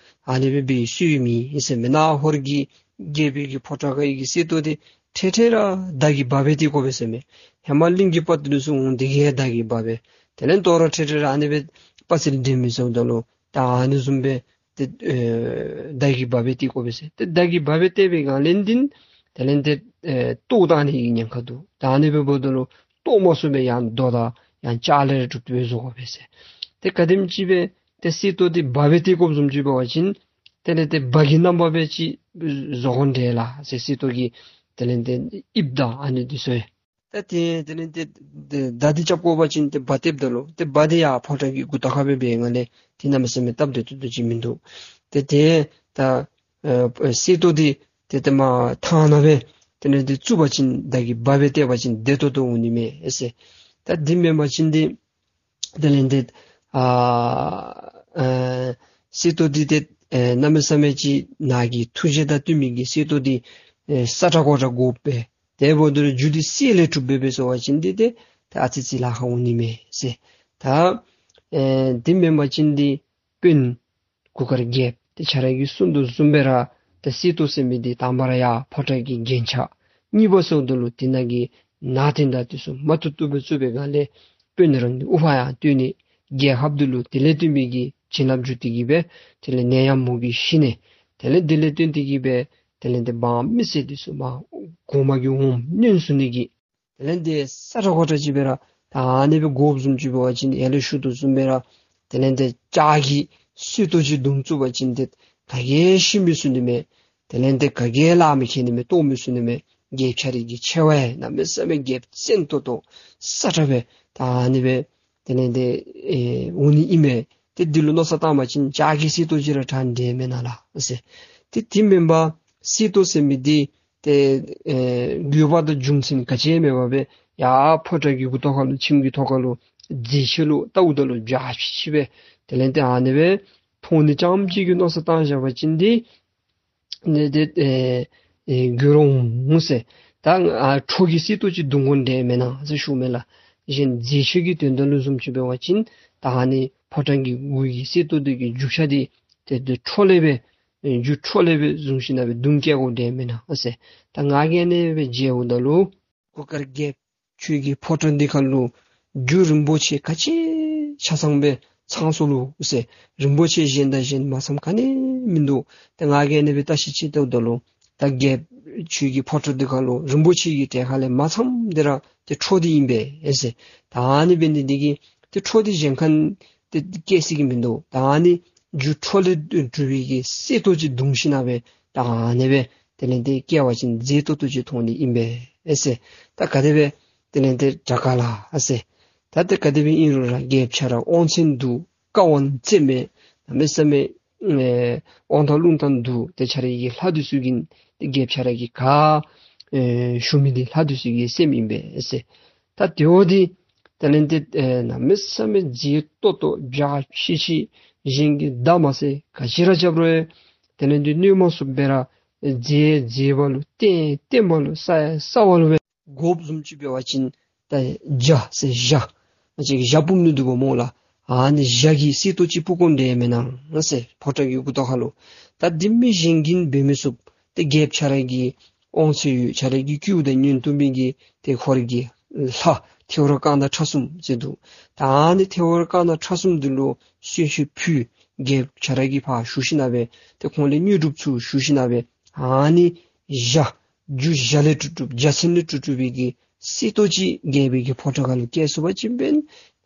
ཨ་ནི་སྦེ་འབད་སྲོལ་མེད་ཟེར་མས། ནཱ་ཧོར་གྱི་རྒྱལ་པོའི་གི་ཕོ་བྲང་ཁ་གི་གསེར་ཏོག་འདི་འཕྲལ་འཕྲལ་ར་མདའ་གིས་འབག་སྦེ་སྟེར་དགོ་པས་ཟེར་མས། ཧེ་མ་གླིང་གི་དཔའ་རྟུལ་ཚུ་འོང་དེ་གིས་མདའ་གིས་འབག་སྦེ། དེ་ལས་དོ་རུང་འཕྲལ་འཕྲལ་ར་ཨ་ནི་སྦེ་དཔའ་རྩལ་འགྲན་མི་ཚུ་འོངམ་ད་ལུ་ད་ཨ་ནི་བཟུམ་སྦེ་ཏེ་ཨེ་མདའ་གིས་འབག་སྦེ་སྟེར་དགོ་པས་ཟེར། ཏེ་མདའ་གིས་འབག་སྦེ་སྟེར་བའི་སྒང་ལས་འདི་དེ་ལས་ཏེ་ཨེ་བཏོག་བཏང་ནི་གི་ཉེན་ཁ་འདུག། ད་ཨ་ནི་སྦེ་འབདཝ་ད་ལུ་བཏོག་མ་ཚུགས་པའི་ཡང་རྡོ་དང་ཡང་ལྕགས་ལས་གྲུབ་སྟེ་བཟོ་དགོ་པས་ཟེར། ཏེ་ག་དེམ་ཅིག་སྦེ་ཏེ་གསེར་ཏོག་འདི་འབག་སྦེ་སྟེར་དགོཔ་བཟུམ་ཅིག་འབད་བ་ཅིན་དེ་ལས་ཏེ་འབག་གི་རྣམ་པ་སྦེ་ཅིག་བཟོ་དགོ་འདྲས་ལགས་ཟེར། གསེར་ཏོག་གི་དེ་ལས་ཏེ་དབྱིབས་དང་ཨ་ནི་འདི་ཚུ་ཡང་། ད་དེ་དེ་ལས་ཏེ་ཏེ་མདའ་འདི་རྐྱབ་དགོ་པ་ཅིན་ཏེ་འབག་སྟེརཝ་ད་ལུ་ཏེ་འབག་འདི་ཡར་ཕོ་བྲང་གི་མགུ་ཏོ་ཁར་སྦེ་འབད་བའི་སྒང་ལས་ཏེ་གནམ་མེད་ས་མེད་སྟབས་བདེ་ཏོག་ཏོ་ཅིག་མིན་འདུག། ཏེ་ཏེ་ད་ཨེ་གསེར་ཏོག་འདི་ཏེ་ཏེ་མར་ཐང་ནང་སྦེ་དེ་ལས་ཏེ་བཙུགས་པ་ཅིན་མདའ་གིས་འབག་སྦེ་སྟེར་བ་ཅིན་བདེ་ཏོག་ཏོ་འོང་ནི་མས་ཟེར། ད་འདི་མེན་པ་ཅིན་འདི་དེ་ལས་ཏེ་ཨ་ཨེ་གསེར་ཏོག་འདི་ཏེ་ཨེ་གནམ་མེད་ས་མེད་ཅིག་ནཱ་གི་ཐུགས་བཞེད་དང་བསྟུན་མི་གི་གསེར་ཏོག་འདི་ཨེ་སྲ་ཀྲག་ཀོ་ཀྲག་དགོ་པས། དེ་འབདཝ་ད་ལུ་རྒྱུ་འདི་གསེར་ལས་གྲུབ་སྦེ་སྦེ་བཟོ་བ་ཅིན་འདི་ཏེ་ད་ཨ་ཙི་ཅིག་ལཱ་ཁག་འོང་ནི་མས་ཟེར། ད་ཨེ་འདི་མེན་པ་ཅིན་འདི་དཔོན་གུར་དཀར་རྒྱལཔོ་ཏེ་ཁྱོད་ར་གིས་གསུངས་དོ་བཟུམ་སྦེ་ར་ཏེ་གསེར་ཏོག་ཟེར་མི་འདི་དང་པ་ར་ཡར་ཕོ་བྲང་གི་རྒྱན་ཆ། གཉིས་པ་ཟེརཝ་ད་ལུ་དེ་ནང་གི་ནང་རྟེན་དང་འདི་ཚུ་མ་བཏུབ་བཏུབ་སྦེ་བཙུགས་པའི་སྒང་ལས་དཔོན་རང་གི་དབུ་འཕང་ཡང་བསྟོད་ནི། རྒྱལ་ཁབ་འདི་ལུ་དེ་ལས་བརྟེན་པའི་གི་བྱིན་རླབས་འཇུག་སྟེ་གིས་སྦེ་དེ་ལས་ནད་ཡམས་མུ་གེ་ཞི་ནི། དེ་ལས་དེ་ལས་བརྟེན་ཏེ་གིས་སྦེ་དེ་ལས་ཏེ་འབངས་མི་སེར་འདི་ཚུ་མར་གོང་མ་གི་འོང་སྣོན་ཚུགས་ནི་གི་དེ་ལས་ཏེ་སྲ་ཀྲག་ཀོ་ཀྲག་ཅིག་སྦེ་ར་ད་ཨ་ནི་སྦེ་དགོཔ་བཟུམ་ཅིག་འབད་བ་ཅིན་ཡར་ལས་ཞུ་དོ་བཟུམ་སྦེ་ར་དེ་ལས་ཏེ་ལྕགས་ཀྱི་གསེར་ཏོག་ཅིག་བརྡུང་བཙུགས་པ་ཅིན་ཏེ་ག་གིས་ཤི་མི་ཚུགས་ནི་མས། དེ་ལས་ཏེ་ག་གིས་ལཱ་མི་ཁེལ་ནི་མས། བཏོག་མི་ཚུགས་ནི་མས། རྒྱལཔོ་ཁྱོད་རའི་གི་ཆེ་བ་ཡང་གནམ་མེད་ས་མེད་རྒྱལཔོ་བཙན་ཏོག་ཏོ་སྲ་ཀྲག་སྦེ་ད་ཨ་ནི་སྦེ་དེ་ལས་ཏེ་ཨེ་འོང་ནི་ཨིན་མས། ཏེ་འདི་ལུ་མནོ་བསམ་བཏང་པ་ཅིན་ལྕགས་ཀྱི་གསེར་ཏོག་ཅིག་ར་དྲག་འདྲས་མེན་ན་ལགས་ཟེར། ཏེ་དེ་མེན་པར་གསེར་ཏོག་ཟེར་མི་འདི་ཏེ་ཨེ་དགོས་པ་དང་རྒྱུ་མཚན་ག་ཅི་ཡང་མེད་པར་སྦེ་ཡར་ཕོ་བྲང་གི་མགུ་ཏོ་ཁ་ལུ་ཁྱིམ་གྱི་ཐོག་ཁ་ལུ་མཛེས་ཆས་ལུ་བལྟཝ་ད་ལུ་འཇའ་ཆི་ཆི་སྦེ་དེ་ལས་ཏེ་ཨ་ནི་སྦེ་མཐོང་ནི་ཙམ་ཅིག་གི་མནོ་བསམ་བཏང་བཞག་པ་ཅིན་འདི་ནི་ཏེ་ཨེ་ཨེ་འགྱུར་འོང་ཟེར། ད་ཨ་ཁྲོ་གི་གསེར་ཏོག་ཅིག་བརྡུང་དགོ་འདྲས་མེན་ན་ཟེར་ཞུཝ་མས་ལགས། གཞན་མཛེས་ཆས་ཀྱི་དོན་དག་ལུ་བཟུམ་ཅིག་འབད་བ་ཅིན་ད་ཨ་ནི་ཕོ་བྲང་གི་མགུ་གི་གསེར་ཏོག་འདི་གི་རྒྱུ་ཆ་འདི་ཏེ་ཏེ་ཁྲོ་ལེ་སྦེ་ཨེ་རྒྱུ་ཁྲོ་ལེ་སྦེ་བཟུང་ཞིན་ན་སྦེ་བརྡུང་བཀལ་དགོ་འདྲས་མེན་ན་ཟེར། ད་ང་གིས་ཨ་ནི་སྦེ་མཇལཝ་ད་ལུ་གུར་དཀར་རྒྱལཔོ་ཁྱོད་ཀྱི་ཕོ་བྲང་འདི་ཁ་ལུ་ རྒྱུ་རིན་པོ་ཆེ་ག་ཅི་ཆ་ཚང་སྦེ་ཚང་སོ་ལོ་ཟེར། རིན་པོ་ཆེ་གཞན་དང་གཞན་མ་ཚངམ་ག་ནི་མིན་འདུག། ཏེ་ང་གིས་ཨ་ནི་སྦེ་བརྟག་ཞིབ་ཅིག་བཏང་ད་ལུ་ད་རྒྱལཔོ་ཁྱོད་ཀྱི་ཕོ་བྲང་འདི་ཁ་ལུ་རིན་པོ་ཆེ་གི་གྲས་ཁ་ལས་མ་ཚངམ་འདི་ར་ཏེ་འཕྲོ་འདི་ཨིན་པས་ཟེར། ད་ཨ་ནི་འབད་ནི་འདི་གིས་ཏེ་འཕྲོ་འདི་གཞན་ཁར་ཏེ་སྐྱེ་སྲིད་ཀྱི་མིན་འདུག། ད་ཨ་ནི་རྒྱུ་འཕྲོ་ལས་གྲུབ་པའི་གི་གསེར་ཏོག་ཅིག་བརྡུང་ཞིནམ་ལས་ད་ཨ་ནི་སྦེ་དེ་ལས་ཏེ་སྐྱེ་བ་ཅིན་མཛེས་ཏོག་ཏོ་ཅིག་མཐོང་ནི་ཨིན་པས་ཟེར། ད་ག་དེ་སྦེ་དེ་ལས་ཏེ་དྲག་ག་ལགས་ཟེར། ད་ཏེ་ག་དེ་སྦེ་ཨིན་རུང་ར་རྒྱལཔོ་ཁྱོད་ར་དབང་ཆེན་འདུག། བཀའ་དབང་བཙན་མས། གནམ་མེད་ས་མེད་ཨེ་དབང་ཐང་རླུང་རྟ་འདུག། ཏེ་ཁྱོད་རའི་གི་ལྷ་འདི་ཚུ་གིས་ཏེ་རྒྱལཔོ་ཁྱོད་ར་གི་ག་ཨེ་ཞུ་མི་འདི་ལྷ་འདི་ཚུ་གི་སེམས་ཨིན་པས་ཟེར། ད་དེ་འོ་འདི་དེ་ལས་ཏེ་ཨེ་གནམ་མེད་ས་མེད་མཛེས་ཏོག་ཏོ་འཇའ་ཆི་ཆི་གཞན་གྱིས་བལྟ་མ་ཚུགས་ག་ཅི་ར་རྐྱབ་རུང་དེ་ལས་ཏེ་གནོད་མ་ཚུགསཔ་སྦེ་ར་མཛེས་མཛེསཔ་ལུ་བརྟན་བརྟནམ་ལུ་སྲ་སྲཝ་ལུ་སྦེ་དགོཔ་བཟུམ་ཅིག་འབད་བ་ཅིན་ད་འཇའ་ཟེར་འཇའ་ང་བཅས་ཀྱིས་འཇའ་སྤུབ་ནི་འདུག་པ་སྨོ་ལགས། ཨ་ནི་འཇའ་གི་གསེར་ཏོག་ཅིག་སྤུབ་དགོ་འདྲས་མེན་ན་ཟེར། ཕོ་བྲང་གི་མགུ་ཏོག་ཁ་ལུ། ད་འདི་མི་གཞན་གྱིས་འབད་མི་ཚུགས། ཏེ་རྒྱལཔོ་ཁྱོད་ར་གི་དབང་ཚད་ཡོད། ཁྱོད་ར་གི་སྐུ་དང་བསྙེན་བཏུབ་མི་གི་ཏེ་ཁོ་རའི་གི་ལྷ་ཐེའུ་རང་རྐང་དང་ཁྲག་གསུམ་ཟེར་འདུག། ད་ཨ་ནི་ཐེའུ་རང་རྐང་དང་ཁྲག་གསུམ་འདི་ལུ་གསོལ་མཆོད་ཕུལ། རྒྱལཔོ་ཁྱོད་ར་གིས་ཕར་ཞུ་ཞིནམ་ལས་ཏེ་ཁོང་ལས་དངོས་གྲུབ་ཚུ་ཞུ་ཞིནམ་ལས་ཨ་ནི་འཇའ་རྒྱུ་འཇའ་ལས་གྲུབ་གྲུབ་འཇའ་ཚོན་ལས་གྲུབ་གྲུབ་པའི་གི་གསེར་ཏོག་ཅིག་རྒྱལ་པོའི་གི་ཕོ་བྲང་ཁ་ལུ་སྐྱེ་སོང་པ་ཅིན་འབདན་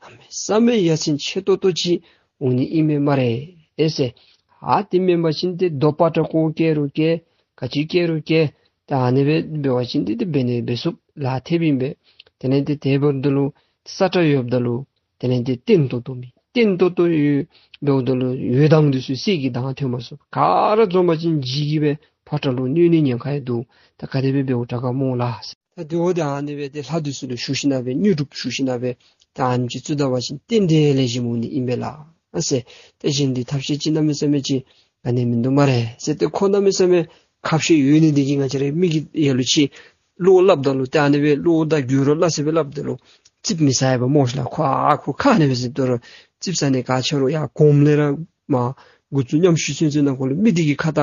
གནམ་མེད་ས་མེད་ཡ་མཚན་ཆེ་ཏོག་ཏོ་ཅིག་འོང་ནི་ཨིན་མས་སྨ་རེ་ཟེར། ཨ་དེ་མེན་པ་ཅིན་ཏེ་རྡོ་པ་ཏྲ་ཀོ་སྐྱེ་རུང་སྐྱེ་ག་ཅི་སྐྱེ་རུང་སྐྱེ། ད་ཨ་ནི་སྦེ་འབད་བ་ཅིན་ཏེ་དེ་འབད་ནི་འབད་ཚུགསཔ་ལགས་ཐེབས་ཨིན་པས། དེ་ལས་ཏེ་དེ་འབདཝ་ད་ལུ་ས་ཁྲ་ཡོདཔ་ད་ལུ་དེ་ལས་ཏེ་བརྟན་ཏོག་ཏོ་མི་བརྟན་ཏོག་ཏོ་ཡོད་འབདཝ་ད་ལུ་འོད་མདངས་འདི་ཚུ་གསེར་གྱི་མདངས་ཐོན་མ་ཚུགས། ག་ར་འཛོམས་པ་ཅིན་འཇིགས་ཀྱི་སྦེ་ཕོ་བྲང་ལུ་གནོད་ནི་ཉེན་ཁ་ཡང་འདུག། ད་ག་དེ་སྦེ་འབདཝ་དྲག་ག་སྨོ་ལགས། ད་དེ་འོ་དེ་ཨ་ནི་སྦེ་ཏེ་ལྷ་འདི་ཚུ་ལུ་ཞུ་ཞིནམ་ལས་དངོས་གྲུབ་ཞུ་ཞིནམ་ལས་ད་ཨ་ནི་ཅིག་བཙུགས་ད་པ་ཅིན་རྟེན་འབྲེལ་ལེགས་ཤོམ་འོང་ནི་ཨིན་པས་ལགས་ཟེར། ཏེ་གཞན་འདི་ཐབས་ཤེས་ཅིག་གནམ་མེད་ས་མེད་ཅིག་ག་ནི་མིན་འདུག་སྨ་རེ་ཟེར། ཏེ་ཁོ་གནམ་མེད་ས་མེད་ཁ་བཤད་ཡོད་ནི་འདི་གིས་ང་བཅས་རའི་མི་གིས་ཡ་ལུ་ཅིག་བློ་སླབ་ད་ལུ་ཏེ་ཨ་ནི་སྦེ་བློ་དང་རྒྱུ་རོ་སླ་ས་སྦེ་སླབ་ད་ལུ་རྩིགཔ་མི་ཟ་ཡ་པ་སྨོ་ཤ་ལགས། ཁོ་ཨ་ཁོ་ཁ་ནི་སྦེ་ཟེར་ད་རུང་རྩིགཔ་ཟ་ནི་ག་ཆ་རུང་ཡར་གོངམ་ལས་ར་མར་འགོ་བཙུགས་ཉམས་ཞིབ་ཚུན་ཚོད་ནང་འཁོད་ལུ་མི་འདི་གི་ཁ་ད་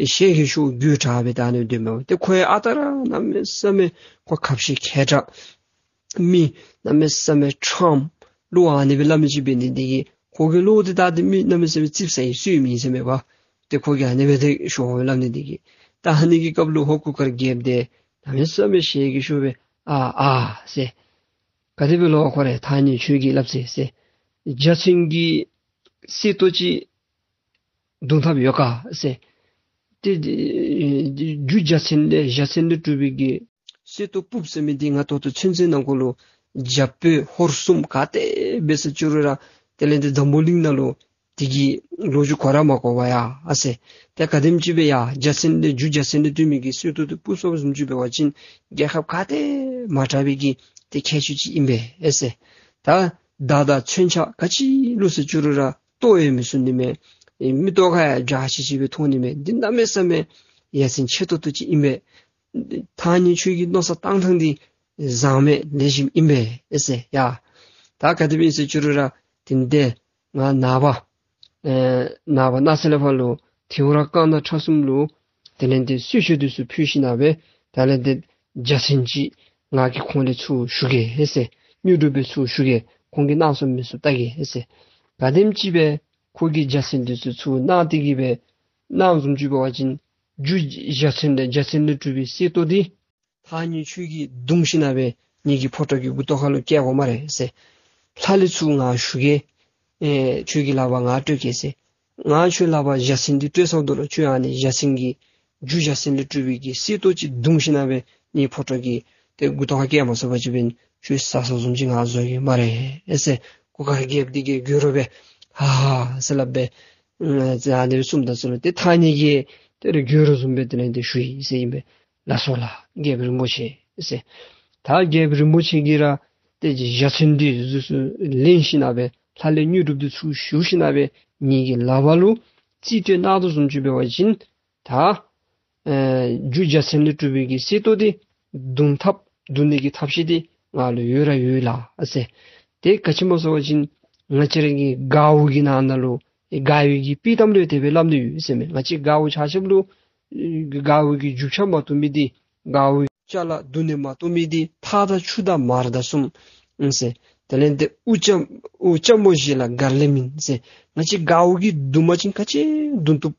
ཤེས་གི་ཤོ་རྒྱུ་དྲག་སྦེ་ད་ཨ་ནི་སྡོདཔ་མས། ཏེ་ཁོ་ཡང་ཨ་རྟག་ར་གནམ་མེད་ས་མེད་ཁོ་ཁ་བཤད་མཁས་དྲགས། མི་གནམ་མེད་ས་མེད་ཁྲམ་བློ་ཨ་ནི་སྦེ་སླབ་མི་ཅིག་འབད་ནི་འདི་གིས་ཁོ་གི་བློ་འདི་ད་ཏེ་མི་གནམ་མེད་ས་མེད་རྩིགཔ་ཟ་ཡི་སུ་ཡང་མེད་ཟེར་མས་པ། ཏེ་ཁོ་གིས་ཨ་ནི་སྦེ་ཏེ་ཤོ་སྦེ་སླབ་ནི་འདི་གིས། ད་ཨ་ནི་གི་སྐབས་ལུ་ཧོར་གུར་དཀར་རྒྱལཔོ་འདི་གནམ་མེད་ས་མེད་ཤེས་གི་ཤོ་སྦེ་ཨ་ཨ་ཟེར། ག་དེ་སྦེ་ལོ་ཁོ་རེ་ཐང་རྙེད་ཁྱོད་ཀྱིས་སླབ་ཟེར་ཟེར། འཇའ་ཚོན་གྱི་གསེར་ཏོག་ཅིག་བརྡུང་ཐབས་ཡོད་ག་ཟེར། ཏེ་རྒྱུ་འཇའ་ཚོན་ལས་འཇའ་ཚོན་ལས་གྲུབ་པའི་གི་གསེར་ཏོག་སྤུབ་ཟེར་མི་འདི་ང་ད་ལྟོ་ཚུན་ཚོད་ནང་འཁོད་ལུ་རྒྱ་བོད་ཧོར་གསུམ་ག་ཏེ་འབད་ས་ཅི་རུང་ར་དེ་ལས་ཏེ་འཛམ་བུ་གླིང་ནང་ལུ་དེ་གི་ལོ་རྒྱུས་གོ་ར་མ་གོ་བས་ཡ་ཨ་ཟེར། ཏེ་ག་དེམ་ཅིག་སྦེ་ཡ་འཇའ་ཚོན་ལས་རྒྱུ་འཇའ་ཚོན་ལས་གྲུབ་མི་གི་གསེར་ཏོག་འདི་སྤུབ་སོངམ་བཟུམ་ཅིག་འབད་བ་ཅིན་རྒྱལ་ཁབ་ག་ཏེ་མ་དྲག་པའི་གི་ཏེ་ཁྱད་ཆོས་ཅིག་ཨིན་པས་ཨེ་ཟེར། ད་མདའ་དང་མཚོན་ཆ་ག་ཅི་ལུ་ཟེར་ཅི་རུང་ར་གཏོར་ཡང་མི་ཚུགས་ནི་མས། ཨེ་མིག་ཏོ་ཁར་ཡང་འཇའ་ཆི་ཆི་སྦེ་མཐོང་ནི་མས། འདི་གནམ་མེད་ས་མེད་ཡ་མཚན་ཆེ་ཏོག་ཏོ་ཅིག་ཨིན་པས། ཐང་རྙེད་ཁྱོད་ཀྱི་མནོ་བསམ་བཏང་ཐངས་འདི་བཟང་མས་ལེགས་ཤོམ་ཨིན་པས་ཨེ་ཟེར་ཡ། ད་ག་དེ་སྦེ་ཨིན་ཟེར་ཅི་རུང་ར་དེ་འདི་ང་ནངས་པ་ཨེ་ནངས་པ་གནངས་ཚེ་ལས་ཕར་ལུ་ཐེའུ་རང་རྐང་ཐང་ཁྲ་གསུམ་ལུ་དེ་ལས་ཏེ་གསོལ་མཆོད་འདི་ཚུ་ཕུལ་ཞིནམ་ལས་དེ་ལས་ཏེ་འཇའ་ཚོན་ཅིག་ང་གིས་ཁོང་ལས་ཚུར་ཞུ་གེ་ཨེ་ཟེར། དངོས་གྲུབ་སྦེ་ཚུར་ཞུ་གེ། ཁོང་གིས་གནང་ཚུགས་མི་ཚུགས་བལྟ་གེ་ཨེ་ཟེར། ག་དེམ་ཅིག་སྦེ་ཁོ་གིས་འཇའ་ཚོན་འདི་ཚུ་ཚུར་གནང་སྟེ་གི་སྦེ་གནངམ་བཟུམ་ཅིག་འབད་བ་ཅིན་རྒྱུ་འཇའ་ཚོན་ལས་འཇའ་ཚོན་ལས་གྲུབ་པའི་གསེར་ཏོག་འདི་ཐང་རྙེད་ཁྱོད་ཀྱིས་བརྡུང་ཞིནམ་ལས་ངེ་གི་ཕོ་བྲང་གི་མགུ་ཏོག་ཁ་ལུ་བཀལ་དགོ་སྨ་རེ་ཟེར། ལྷ་ལས་ཚུར་ང་ཞུ་གེ། ཨེ་ཁྱོད་ཀྱི་ལག་པར་ང་སྤྲོད་གེ་ཟེར། ང་ཁྱོད་ལག་པར་འཇའ་ཚོན་འདི་སྤྲོད་སོངམ་ད་ལུ་ཁྱོད་ཨ་ནི་འཇའ་ཚོན་གྱི་རྒྱུ་འཇའ་ཚོན་ལས་གྲུབ་པའི་གི་གསེར་ཏོག་ཅིག་བརྡུང་ཞིནམ་ལས་ངེ་ཕོ་བྲང་གི་ཏེ་མགུ་ཏོག་ཁར་བཀལ་མ་ཚུགས་པ་ཅིན་འབདན་ཁྱོད་ཟ་སོངམ་བཟུམ་ཅིག་ང་བཟོ་གེ་སྨ་རེ་ཨེ་ཟེར། གུར་དཀར་རྒྱལཔོ་འདི་གིས་སྐྱོ་རོ་སྦེ་ཧ་ཧ་ཟེར་སླབ་སྦེ་ཨ་ཨ་ནི་སྦེ་གསུངམ་ད་ཟེར་ལོ། ཏེ་ཐང་རྙེད་ཀྱིས་ཏེ་ར་སྐྱོ་རོ་བཟུམ་སྦེ་དེ་ལས་ཏེ་ཞུ་ཡི་ཟེར་ཨིན་པས། ལགས་སོ་ལགས་རྒྱལཔོ་རིན་པོ་ཆེ་ཟེར། ད་རྒྱལཔོ་རིན་པོ་ཆེ་གིས་ར་ཏེ་འཇའ་ཚོན་འདི་ཚུ་ལེན་ཞིནམ་ལས་ལྷ་ལས་དངོས་གྲུབ་འདི་ཚུར་ཞུ་ཞིནམ་ལས་ངེ་གི་ལག་པ་ལུ་རྩིས་སྤྲོད་གནང་དོ་བཟུམ་ཅིག་འབད་བ་ཅིན་ད་ཨེ་རྒྱུ་འཇའ་ཚོན་ལས་གྲུབ་པའི་གི་གསེར་ཏོག་འདི་བརྡུང་ཐབས་བརྡུང་ནི་གི་ཐབས་ཤེས་འདི་ང་ལུ་ཡོད་ར་ཡོད་ལགས་ཨ་ཟེར། ཏེ་ག་ཅི་སྨོ་ཟེར་བ་ཅིན་ང་བཅས་ར་གི་གའུ་གི་ནང་ན་ལུ་གའུ་གི་དཔྱེ་གཏམ་ལུ་དེ་སྦེ་སླབ་ནི་ཡོད་ཟེར་མས། ང་བཅས་གའུ་ཆ་ཁྱབ་ལུ་གའུ་གི་རྒྱུ་ཆ་མ་བཏུབ་མི་འདི་གའུ་ཅ་ལ་བརྡུང་ནི་མ་བཏུབ་མི་འདི་ཐགས་དང་ཆུ་དང་མར་དང་གསུམ་ཨིན་ཟེར། དེ་ལས་ཏེ་དབུ་རྐྱབ་དབུ་རྐྱབ་མོ་བཞི་ལ་སྒར་ལེན་མིན་ཟེར། ང་བཅས་གའུ་གིས་བརྡུང་པ་ཅིན་ག་ཅི་བརྡུང་བཏུབ།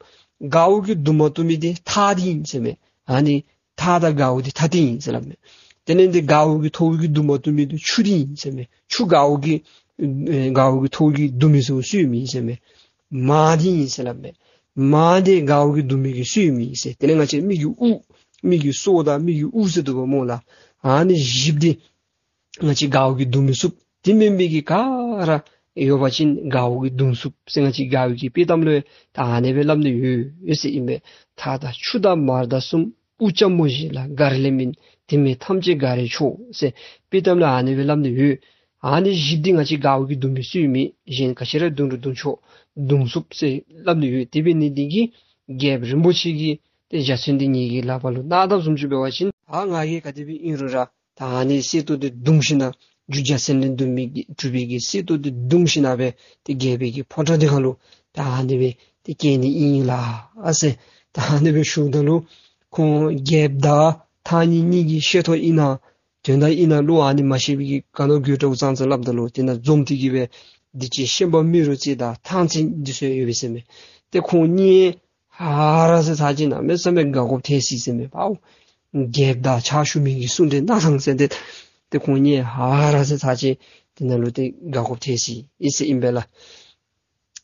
གའུ་གིས་བརྡུང་མ་བཏུབ་མི་འདི་ཐགས་འདི་ཨིན་ཟེར་མས། ཨ་ནི་ཐགས་དང་གའུ་འདི་ཐ་སྟེང་ཨིན་ཟེར་སླབ་མས། དེ་ལས་ཏེ་གའུ་གིས་ཐོཝ་གིས་བརྡུང་མ་བཏུབ་མི་འདི་ཆུ་འདི་ཨིན་ཟེར་མས། ཆུ་གའུ་གིས་ཨེ་གའུ་གིས་ཐོཝ་གིས་བརྡུང་མི་ཚུགས་སུ་ཡོད་མི་ཨིན་ཟེར་མས། མ་འདི་ཨིན་ཟེར་སླབ་མས། མ་འདི་གའུ་གིས་བརྡུང་མི་གི་སུ་ཡོད་མི་ཨིན་ཟེར། དེ་ལས་ང་བཅས་མི་གི་དབུ་མི་གི་སོ་དང་མི་གི་དབུ་ཟེར་འདུག་པ་སྨོ་ལགས། ཨ་ནི་བཞི་འདི་ང་བཅས་གའུ་གིས་བརྡུང་མི་ཚུགས། དེ་མེན་པའི་གི་ག་ར་ཡོད་པ་ཅིན་གའུ་གིས་བརྡུང་ཚུགས་ཟེར་ང་བཅས་གའུ་གི་དཔྱེ་གཏམ་ལུ་ད་ཨ་ནི་སྦེ་སླབ་ནི་ཡོད་ཟེར་ཨིན་པས། ཐགས་དང་ཆུ་དང་མར་དང་གསུམ། དབུ་རྐྱབ་མོ་བཞི་ལ་སྒར་ལེན་མིན། དེ་མེད་ཐམས་ཅད་ག་རེ་ཆོག་ཟེར་དཔྱེ་གཏམ་ལུ་ཨ་ནི་སྦེ་སླབ་ནི་ཡོད། ཨ་ནི་བཞི་འདི་ང་བཅས་གའུ་གིས་བརྡུང་མི་སུ་ཡང་མེད། གཞན་ག་ཅི་ར་བརྡུང་རུང་བརྡུང་ཆོག་བརྡུང་ཚུགས་ཟེར་སླབ་ནི་ཡོད། དེ་འབད་ནི་འདི་གིས་རྒྱལཔོ་རིན་པོ་ཆེ་གིས་ཏེ་འཇའ་ཚོན་འདི་ངེ་གི་ལག་པ་ལུ་གནང་དཔ་བཟུམ་ཅིག་འབད་བ་ཅིན་ཨ་ང་གིས་ག་དེ་སྦེ་ཨིན་རུང་ར་ད་ཨ་ནི་གསེར་ཏོག་འདི་བརྡུང་ཞིན་ན་རྒྱུ་འཇའ་ཚོན་ལས་གྲུབ་མི་གི་གྲུབ་པའི་གི་གསེར་ཏོག་འདི་བརྡུང་ཞིན་ན་སྦེ་ཏེ་རྒྱལ་པོའི་གི་ཕོ་བྲང་འདི་ཁ་ལུ་ད་ཨ་ནི་སྦེ་ཏེ་བསྐྱལ་ནི་ཨིན་ལགས་ཟེར། ད་ཨ་ནི་སྦེ་ཞུཝ་ད་ལུ་ཁོང་རྒྱལཔོ་དང་ཐང་རྙེད་གཉིས་ཀྱིས་ཤེས་རྟོགས་ཨིན་ན་དོན་དག་ཨིན་ན་ལོ་ཨ་ནི་མ་ཤེས་པའི་གི་ག་ནོ་དགོད་བྲ་བོ་ཙང་ཙང་སླབ་ད་ལུ་དེ་ནང་འཛོམས་ཏེ་གི་སྦེ་འདི་ཅིག་ཤན་པ་རྨེ་རུ་རྩེ་དང་ཐང་རྩེ་འདི་ཚུ་ཡོད་པས་ཟེར་མས། ཏེ་ཁོང་གཉིས་ཧ་ར་ཟེར་ཚར་ཅིག་གནམ་མེད་ས་མེད་དགའ་དགོཔ་ཐལ་སོ་ཡི་ཟེར་མས། པའོ་རྒྱལཔོ་དང་ཕྱག་ཞུ་མི་གི་གསུང་གྲོས་གནང་ཐངས་ཟེར་ཏེ་ཏེ་ཁོང་གཉིས་ཧ་ར་ཟེར་ཚར་ཅིག་དེ་ནང་ལུ་ཏེ་དགའ་དགོཔ་ཐལ་སོ་ཡི་ཟེར་ཨིན་པས་ལགས།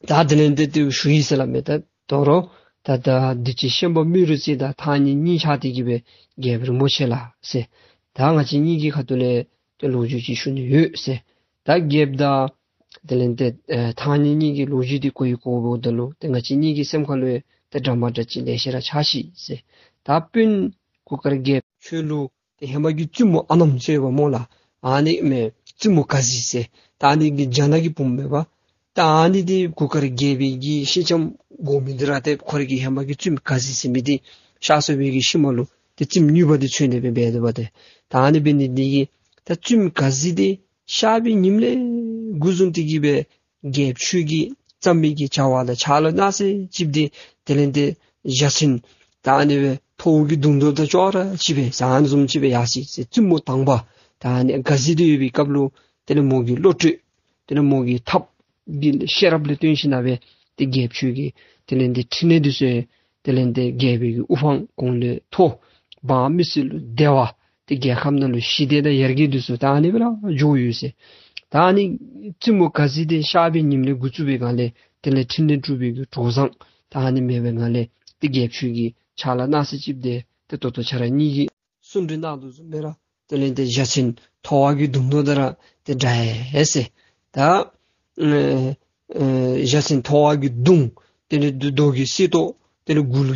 ད་དེ་ལས་ཏེ་ཏེ་ཞུ་ཡི་ཟེར་སླབ་མས། ད་དོ་རུང་ད་ད་འདི་ཅིག་ཤན་པ་རྨེ་རུ་རྩེ་དང་ཐང་རྙེད་གཉིས་ཆ་སྟེ་གི་སྦེ་རྒྱལཔོ་རིན་པོ་ཆེ་ལགས་ཟེར། ད་ང་བཅས་གཉིས་ཀྱི་ཁ་ཐུག་ལས་ཏེ་ལོ་རྒྱུས་ཅིག་ཞུ་ནི་ཡོད་ཟེར། ད་རྒྱལཔོ་དང་དེ་ལས་ཏེ་ཨེ་ཐང་རྙེད་གཉིས་ཀྱི་ལོ་རྒྱུས་འདི་གོ་ཡི་གོཝ་ད་ལུ་ཏེ་ང་བཅས་གཉིས་ཀྱི་སེམས་ཁ་ལུ་ཡང་ཏེ་འདྲ་མ་འདྲ་ཅིག་ལེ་ཤ་ར་ཆགས་ཅི་ཟེར། ད་དཔོན་གུར་དཀར་རྒྱལཔོ་ཁྱོད་ལུ་ཏེ་ཧེ་མ་གི་བཙུན་མོ་ཨ་ནམ་ཟེར་བ་སྨོ་ལགས། ཨ་ནི་མེན་བཙུན་མོ་ག་ཟི་ཟེར། ད་ཨ་ནི་གི་རྒྱ་ནག་གི་བུམོ་མས་པ། ད་ཨ་ནི་འདི་གུར་དཀར་རྒྱལ་པོའི་གི་སེང་ལྕམ་དགོ་མི་འདི་ར་ཏེ་ཁོ་རའི་གི་ཧེ་མ་གི་བཙུནམོ་ག་ཟི་ཟེར་མི་འདི་གཤགས་སོང་བའི་གི་ཤུལ་མ་ལུ་ཏེ་བཙུནམོ་ནུས་པ་འདི་འཚོལ་ནི་སྦེ་འབད་དོ་བ་ཏེ། ད་ཨ་ནི་འབད་ནི་འདི་གིས་ད་བཙུནམོ་ག་ཟི་འདི་གཤགས་པའི་ཉིནམ་ལས་འགོ་བཟུང་སྟེ་གི་སྦེ་རྒྱལཔོ་ཁྱོད་ཀྱིས་བརྩམས་མི་གི་བྱ་བ་དང་ཕྱག་ལཱ་སྣ་ཚོགས་ཅིག་འདི་དེ་ལས་ཏེ་འཇའ་ཚོན་ད་ཨ་ནི་སྦེ་ཐོཝ་གིས་བརྡུང་དོ་དང་ཅོག་ར་ཅིག་སྦེ་ཟེར་ཨ་ནི་བཟུམ་ཅིག་སྦེ་ཡར་སོ་ཡི་ཟེར། བཙུནམོ་དང་པ་ད་ཨ་ནི་ག་ཟི་འདི་ཡོད་པའི་སྐབས་ལུ་དེ་ལས་མོ་གི་བློ་གྲོས་དེ་ལས་མོ་གི་ཐབས་འདི་ཤེས་རབ་ལུ་བརྟེན་ཞིན་ན་སྦེ་ཏེ་རྒྱལཔོ་ཁྱོད་ཀྱི་དེ་ལས་ཏེ་ཕྲིན་ལས་འདི་ཚུ་དེ་ལས་ཏེ་རྒྱལ་པོའི་གི་དབུ་འཕང་གོང་ལས་མཐོ། འབངས་མི་སེར་ལུ་བདེ་བ། ཏེ་རྒྱལ་ཁབ་ནང་ལུ་ཞི་བདེ་དང་ཡར་རྒྱས་འདི་ཚུ་ད་ཨ་ནི་སྦེ་ར་འགྱོ་ཡོད་ཟེར། ད་ཨ་ནི་བཙུནམོ་ག་ཟི་འདི་གཤགས་པའི་ཉིནམ་ལས་འགོ་བཙུགས་པའི་སྒང་ལས་དེ་ལས་ཕྲིན་ལས་སྒྲུབ་པའི་གི་གྲོགས་བཟང་ད་ཨ་ནི་མེད་པའི་སྒང་ལས་ཏེ་རྒྱལཔོ་ཁྱོད་ཀྱི་ཕྱག་ལཱ་སྣ་ཚོགས་ཅིག་འདི་ཏེ་ད་ལྟོ་ཁྱོད་ར་གཉིས་ཀྱིས་གསུང་གྲོས་གནང་དོ་བཟུམ་སྦེ་ར་དེ་ལས་ཏེ་འཇའ་ཚོན་ཐོཝ་གིས་བརྡུང་དོ་དང་ར་ཏེ་འདྲ་ཡི་ཟེར། ད་ཨེ་ཨེ་འཇའ་ཚོན་ཐོཝ་གིས་བརྡུང་། དེ་ལས་རྡོ་རྡོ་གི་གསེར་ཏོག་དེ་ལས་མགུ་ལུ་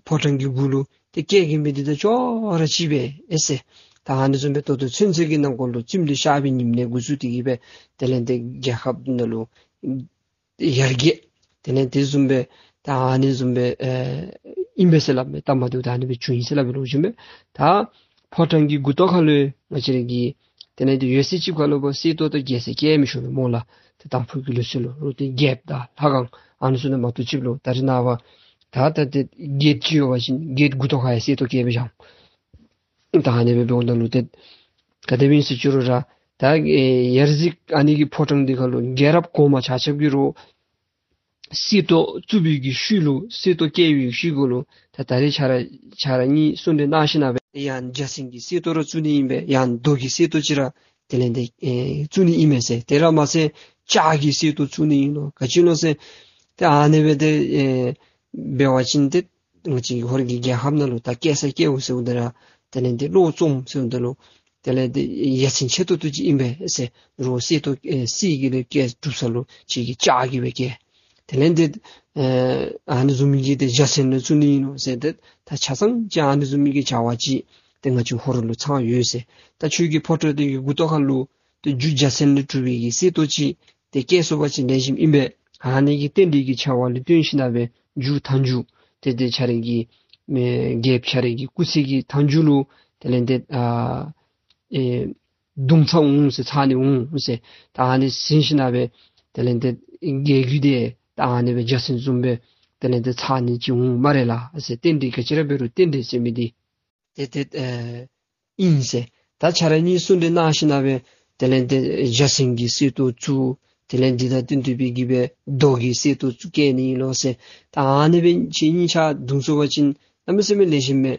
ཕོ་བྲང་གི་མགུ་ལུ་ཏེ་བཀལ་གེ་མི་འདི་དང་ཅོག་ར་ཅིག་སྦེ་ཨིན་ཟེར། ད་ཨ་ནི་བཟུམ་སྦེ་ད་ལྟོ་ཚུན་ཚོད་ཀྱི་ནང་འཁོད་ལུ་བཙུནམོ་འདི་གཤགས་པའི་ཉིནམ་ལས་འགོ་བཙུགས་ཏེ་གི་སྦེ་དེ་ལས་ཏེ་རྒྱལ་ཁབ་ནང་ལུ་ཡར་རྒྱས། དེ་ལས་དེ་བཟུམ་སྦེ་ད་ཨ་ནི་བཟུམ་སྦེ་ཨེ་ཨིན་པས་ཟེར་སླབ་མས། ད་མ་འདི་ད་ཨ་ནི་སྦེ་བྱུང་ཡི་ཟེར་སླབ་པའི་ལོ་རྒྱུས་མས། ད་ཕོ་བྲང་གི་མགུ་ཏོ་ཁ་ལུ་ང་བཅས་ར་གི་དེ་ལས་ཏེ་ཡོད་ཚད་ཅིག་ཁ་ལུ་སྦེ་གསེར་ཏོག་དང་རྒྱལ་མཚན་བཀལ་མི་ཆོག་པས་སྨོ་ལགས། ཏེ་དང་ཕུ་གི་ལུགས་སྲོལ་ལུ་རུང་ཏེ་རྒྱལཔོ་དང་ལྷ་ཁང་ཨ་ནི་ཚུ་ནང་མ་གཏོགས་ཅིག་ལུ་ད་རེས་ནངས་པ་ད་ད་ཏེ་གེཊ་ཅིག་ཡོད་པ་ཅིན་གེཊ་མགུ་ཏོ་ཁ་ཡང་གསེར་ཏོག་བཀལ་སྦེ་བཞག་འོང་། ད་ཨ་ནི་སྦེ་འབདཝ་ད་ལུ་ཏེ་ག་དེ་སྦེ་ཨིན་ཟེར་ཅི་རུང་ར་ད་ཨེ་ཡར་གཟིགས་ཨ་ནི་གི་ཕོ་བྲང་འདི་ཁ་ལུ་རྒྱལ་རབས་གོང་མ་ཆ་ཁྱབ་ཀྱིས་རུང་གསེར་ཏོག་བཙུགས་པའི་གི་ཤུལ་ལུ་གསེར་ཏོག་བཀལ་བའི་ཤུལ་གུ་ལུ་ད་ད་རེས་ཁྱོད་ར་ཁྱོད་ར་གཉིས་གསུང་གྲོས་གནང་ཞིན་ན་སྦེ་ཡང་འཇའ་ཚོན་གྱི་གསེར་ཏོག་ར་བཙུགས་ནི་ཨིན་པས། ཡང་རྡོ་གི་གསེར་ཏོག་ཅིག་ར་དེ་ལས་ཏེ་ཨེ་བཙུགས་ནི་ཨིན་མས་ཟེར། དེ་ར་མ་ཚད་ལྕགས་ཀྱི་གསེར་ཏོག་བཙུགས་ནི་ཨིན་ལོ། ག་ཅི་ལོ་ཟེར། ཏེ་ཨ་ནི་སྦེ་ཏེ་ཨེ་འབད་བ་ཅིན་ཏེ་ང་བཅས་ཧོར་གྱི་རྒྱལ་ཁབ་ནང་ལུ་ད་བཀལ་ས་བཀལཝ་ཟེརཝ་ད་ར་དེ་ལས་ཏེ་བློ་བཙོངམ་ཟེརཝ་ད་ལུ་དེ་ལས་ཏེ་ཡ་མཚན་ཆེ་ཏོག་ཏོ་ཅིག་ཨིན་པས་ཟེར། རོགས་གསེར་ཏོག་ཨེ་གསེར་གྱི་ལས་བཀལ་གྲུབ་ས་ལུ་ཁྱོད་ཀྱིས་ལྕགས་ཀྱི་སྦེ་བཀལ། དེ་ལས་ཏེ་ཨེ་ཨ་ནི་བཟུམ་མའི་གི་ཏེ་འཇའ་ཚོན་ལུ་བཙུགས་ནི་ཨིན་ནོ་ཟེར། ཏེ་ད་ཆ་ཚང་ཅིག་ཨ་ནི་བཟུམ་མའི་གི་བྱ་བ་ཅིག་ཏེ་ང་བཅས་ཧོར་ལུ་ཚང་ཡོད་ཟེར། ད་ཁྱོད་ཀྱི་ཕོ་བྲང་འདི་གི་མགུ་ཏོ་ཁ་ལུ་ཏེ་རྒྱུ་འཇའ་ཚོན་ལས་གྲུབ་པའི་གི་གསེར་ཏོག་ཅིག་ཏེ་བཀལ་སོང་པ་ཅིན་ལེགས་ཤོམ་ཨིན་པས། ཨ་ནི་གི་རྟེན་འབྲེལ་གྱི་བྱ་བ་ལུ་བརྟེན་ཞིན་ན་སྦེ་མཇུག་མཐའ་མཇུག་ཏེ་ཏེ་ཁྱོད་རའི་གི་ཨེ་རྒྱལཔོ་ཁྱོད་རའི་གི་སྐུ་ཚེ་གི་མཐའ་མཇུག་ལུ་དེ་ལས་ཏེ་ཨ་ཨེ་གདུང་ཚང་འོང་ཟེར་ཚང་ནི་འོང་ཟེར། ད་ཨ་ནི་ཟེར་ཞིན་ན་སྦེ་དེ་ལས་ཏེ་རྒྱལ་རྒྱུད་འདི་ད་ཨ་ནི་སྦེ་འཇའ་ཚོན་བཟུམ་སྦེ་དེ་ལས་ཏེ་ཚང་ནི་ཅིག་འོང་སྨ་རེ་ལགས་ཟེར། རྟེན་འབྲེལ་ག་ཅི་ར་འབད་རུང་རྟེན་འབྲེལ་ཟེར་མི་འདི་ཏེ་ཏེ་ཨེ་ཨིན་ཟེར། ད་ཁྱོད་ར་གཉིས་གསུང་གྲོས་གནང་ཞིན་ན་སྦེ་ དེ་ལས་ཏེ་འཇའ་ཚོན་གྱི་གསེར་ཏོག་བཙུགས། དེ་ལས་འདི་དང་བསྟུན་ཏེ་སྦེ་གི་སྦེ་རྡོ་གི་གསེར་ཏོག་བཙུགས་བཀལ་ནི་ཨིན་ལོ་ཟེར། ད་ཨ་ནི་སྦེ་ཁྱེད་གཉིས་ཆ་བརྡུང་ཚུགས་པ་ཅིན་གནམ་མེད་ས་མེད་ལེགས་ཤོམ་མས།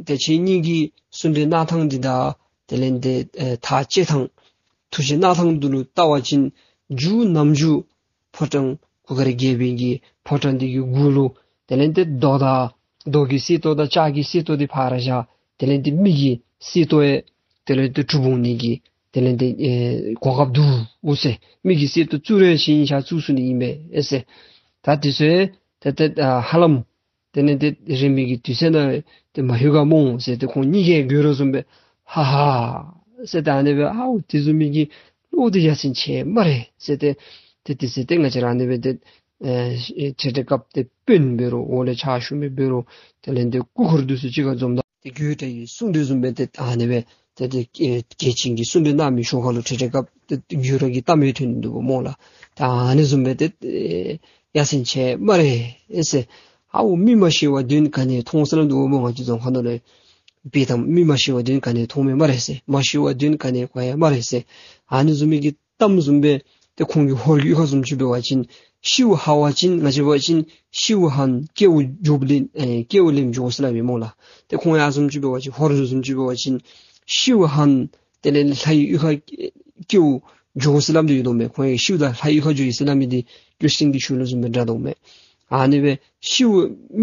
ཏེ་ཁྱེད་གཉིས་ཀྱི་གསུང་གྲོས་གནང་ཐངས་འདི་དང་དེ་ལས་ཏེ་ཨེ་ཐག་བཅད་ཐངས་ཐུགས་བཞེད་གནང་ཐངས་འདི་ལུ་བལྟ་བ་ཅིན་མཇུག་ནམ་མཇུག་ཕོ་བྲང་གུར་དཀར་རྒྱལ་པོའི་གི་ཕོ་བྲང་འདི་གི་གུ་ལུ་དེ་ལས་ཏེ་རྡོ་དང་རྡོ་གི་གསེར་ཏོག་དང་ལྕགས་ཀྱི་གསེར་ཏོག་འདི་ཕར་བཞག། དེ་ལས་ཏེ་མི་གི་གསེར་ཏོག་ཡང་དེ་ལས་ཏེ་གྲུབ་འོང་ནི་གི་དེ་ལས་ཏེ་ཨེ་གོ་སྐབས་འདུག་ཟེར། མི་གི་གསེར་ཏོག་བཙུགས་རུང་ཁྱེད་གཉིས་ཆ་བཙུགས་ཚུགས་ནི་ཨིན་པས་ཟེར། ད་དེ་ཚུ་ཡང་ཏེ་ཏེ་ཨ་ཧ་ལམ་དེ་ལས་ཏེ་རིམ་པ་གི་དུས་ཚོད་ནང་ཏེ་མ་ལྷོད་ག་སྨོ་ཟེར། ཏེ་ཁོང་གཉིས་ཀས་འགྱོ་རུང་བཟུམ་སྦེ་ཧ་ཧ་ཟེར་ད་ཨ་ནི་སྦེ་ཨའུ་དེ་བཟུམ་མའི་གི་བློ་འདི་ཡ་མཚན་ཆེ་སྨ་རེ་ཟེར། ཏེ་ཏེ་དེ་ཚེ་ཏེ་ང་བཅས་ར་ཨ་ནི་སྦེ་ཏེ་ཨེ་ཁྲིད་ཁྲིད་སྐབས་ཏེ་དཔོན་འབད་རུང་འོག་ལས་ཕྱག་ཞུ་མི་འབད་རུང་དེ་ལས་ཏེ་སྐུ་འཁོར་འདི་ཚུ་གཅིག་ཁར་འཛོམས་ད་ཏེ་དགོད་བྲ་གི་གསུང་གྲོས་བཟུམ་སྦེ་ཏེ་ཨ་ནི་སྦེ་ཏེ་ཏེ་ཨེ་རྒྱལ་ཆེན་གྱི་གསུང་གྲོས་གནང་མི་ཤོག་ཁ་ལུ་ཁྲིད་ཁྲིད་སྐབས་ཏེ་དགོད་བྲ་གི་གཏམ་ཡང་ཐོན་འདུག་སྨོ་ལགས། ད་ཨ་ནི་བཟུམ་སྦེ་ཏེ་ཨེ་ཡ་མཚན་ཆེ་སྨ་རེ་ཨེ་ཟེར། ཨའུ་མི་མ་ཤི་བ་དོན་ག་ནི་མཐོང་ཟེར་སླབ་འདུག་སྨོ། ང་བཅས་རྫོང་ཁ་ནང་ལས་དཔྱེ་གཏམ་མི་མ་ཤི་བ་དོན་ག་ནི་མཐོང་མས་སྨ་རེ་ཟེར། མ་ཤི་བ་དོན་ག་ནི་གོ་ཡ་སྨ་རེ་ཟེར། ཨ་ནི་བཟུམ་མའི་གི་གཏམ་བཟུམ་སྦེ་ཏེ་ཁོང་གི་ཧོར་གྱི་གཡུས་ཁར་བཟུམ་ཅིག་འབད་བ་ཅིན་ཤིཝ་ཧ་བ་ཅིན་ང་བཅས་འབད་བ་ཅིན་ཤིཝ་ཧན་སྐྱེ་བོ་འགྱོ་ལེན་ཨེ་སྐྱེ་བོ་ལེན་འགྱོ་ཟེར་སླབ་ཨིན་སྨོ་ལགས། ཏེ་ཁོང་ཡང་བཟུམ་ཅིག་འབད་བ་ཅིན་ཧོར་བཟུམ་ཅིག་འབད་བ་ཅིན་ཤིཝ་ཧན་དེ་ལས་ལྷ་ཡི་གཡུས་ཁར་སྐྱེ་བོ་འགྱོ་ཟེར་སླབ་སྟེ་ཡོད་དོ་མས། ཁོང་ཡང་ཤིཝ་དང་ལྷ་ཡི་གཡུས་ཁར་འགྱོ་ཡི་ཟེར་སླབ་མི་འདི་སྐྱོ་སེང་གི་ཤུལ་ལུ་བཟུམ་སྦེ་འདྲ་དོ་མས། ཨ་ནི་སྦེ་ཤིཝ་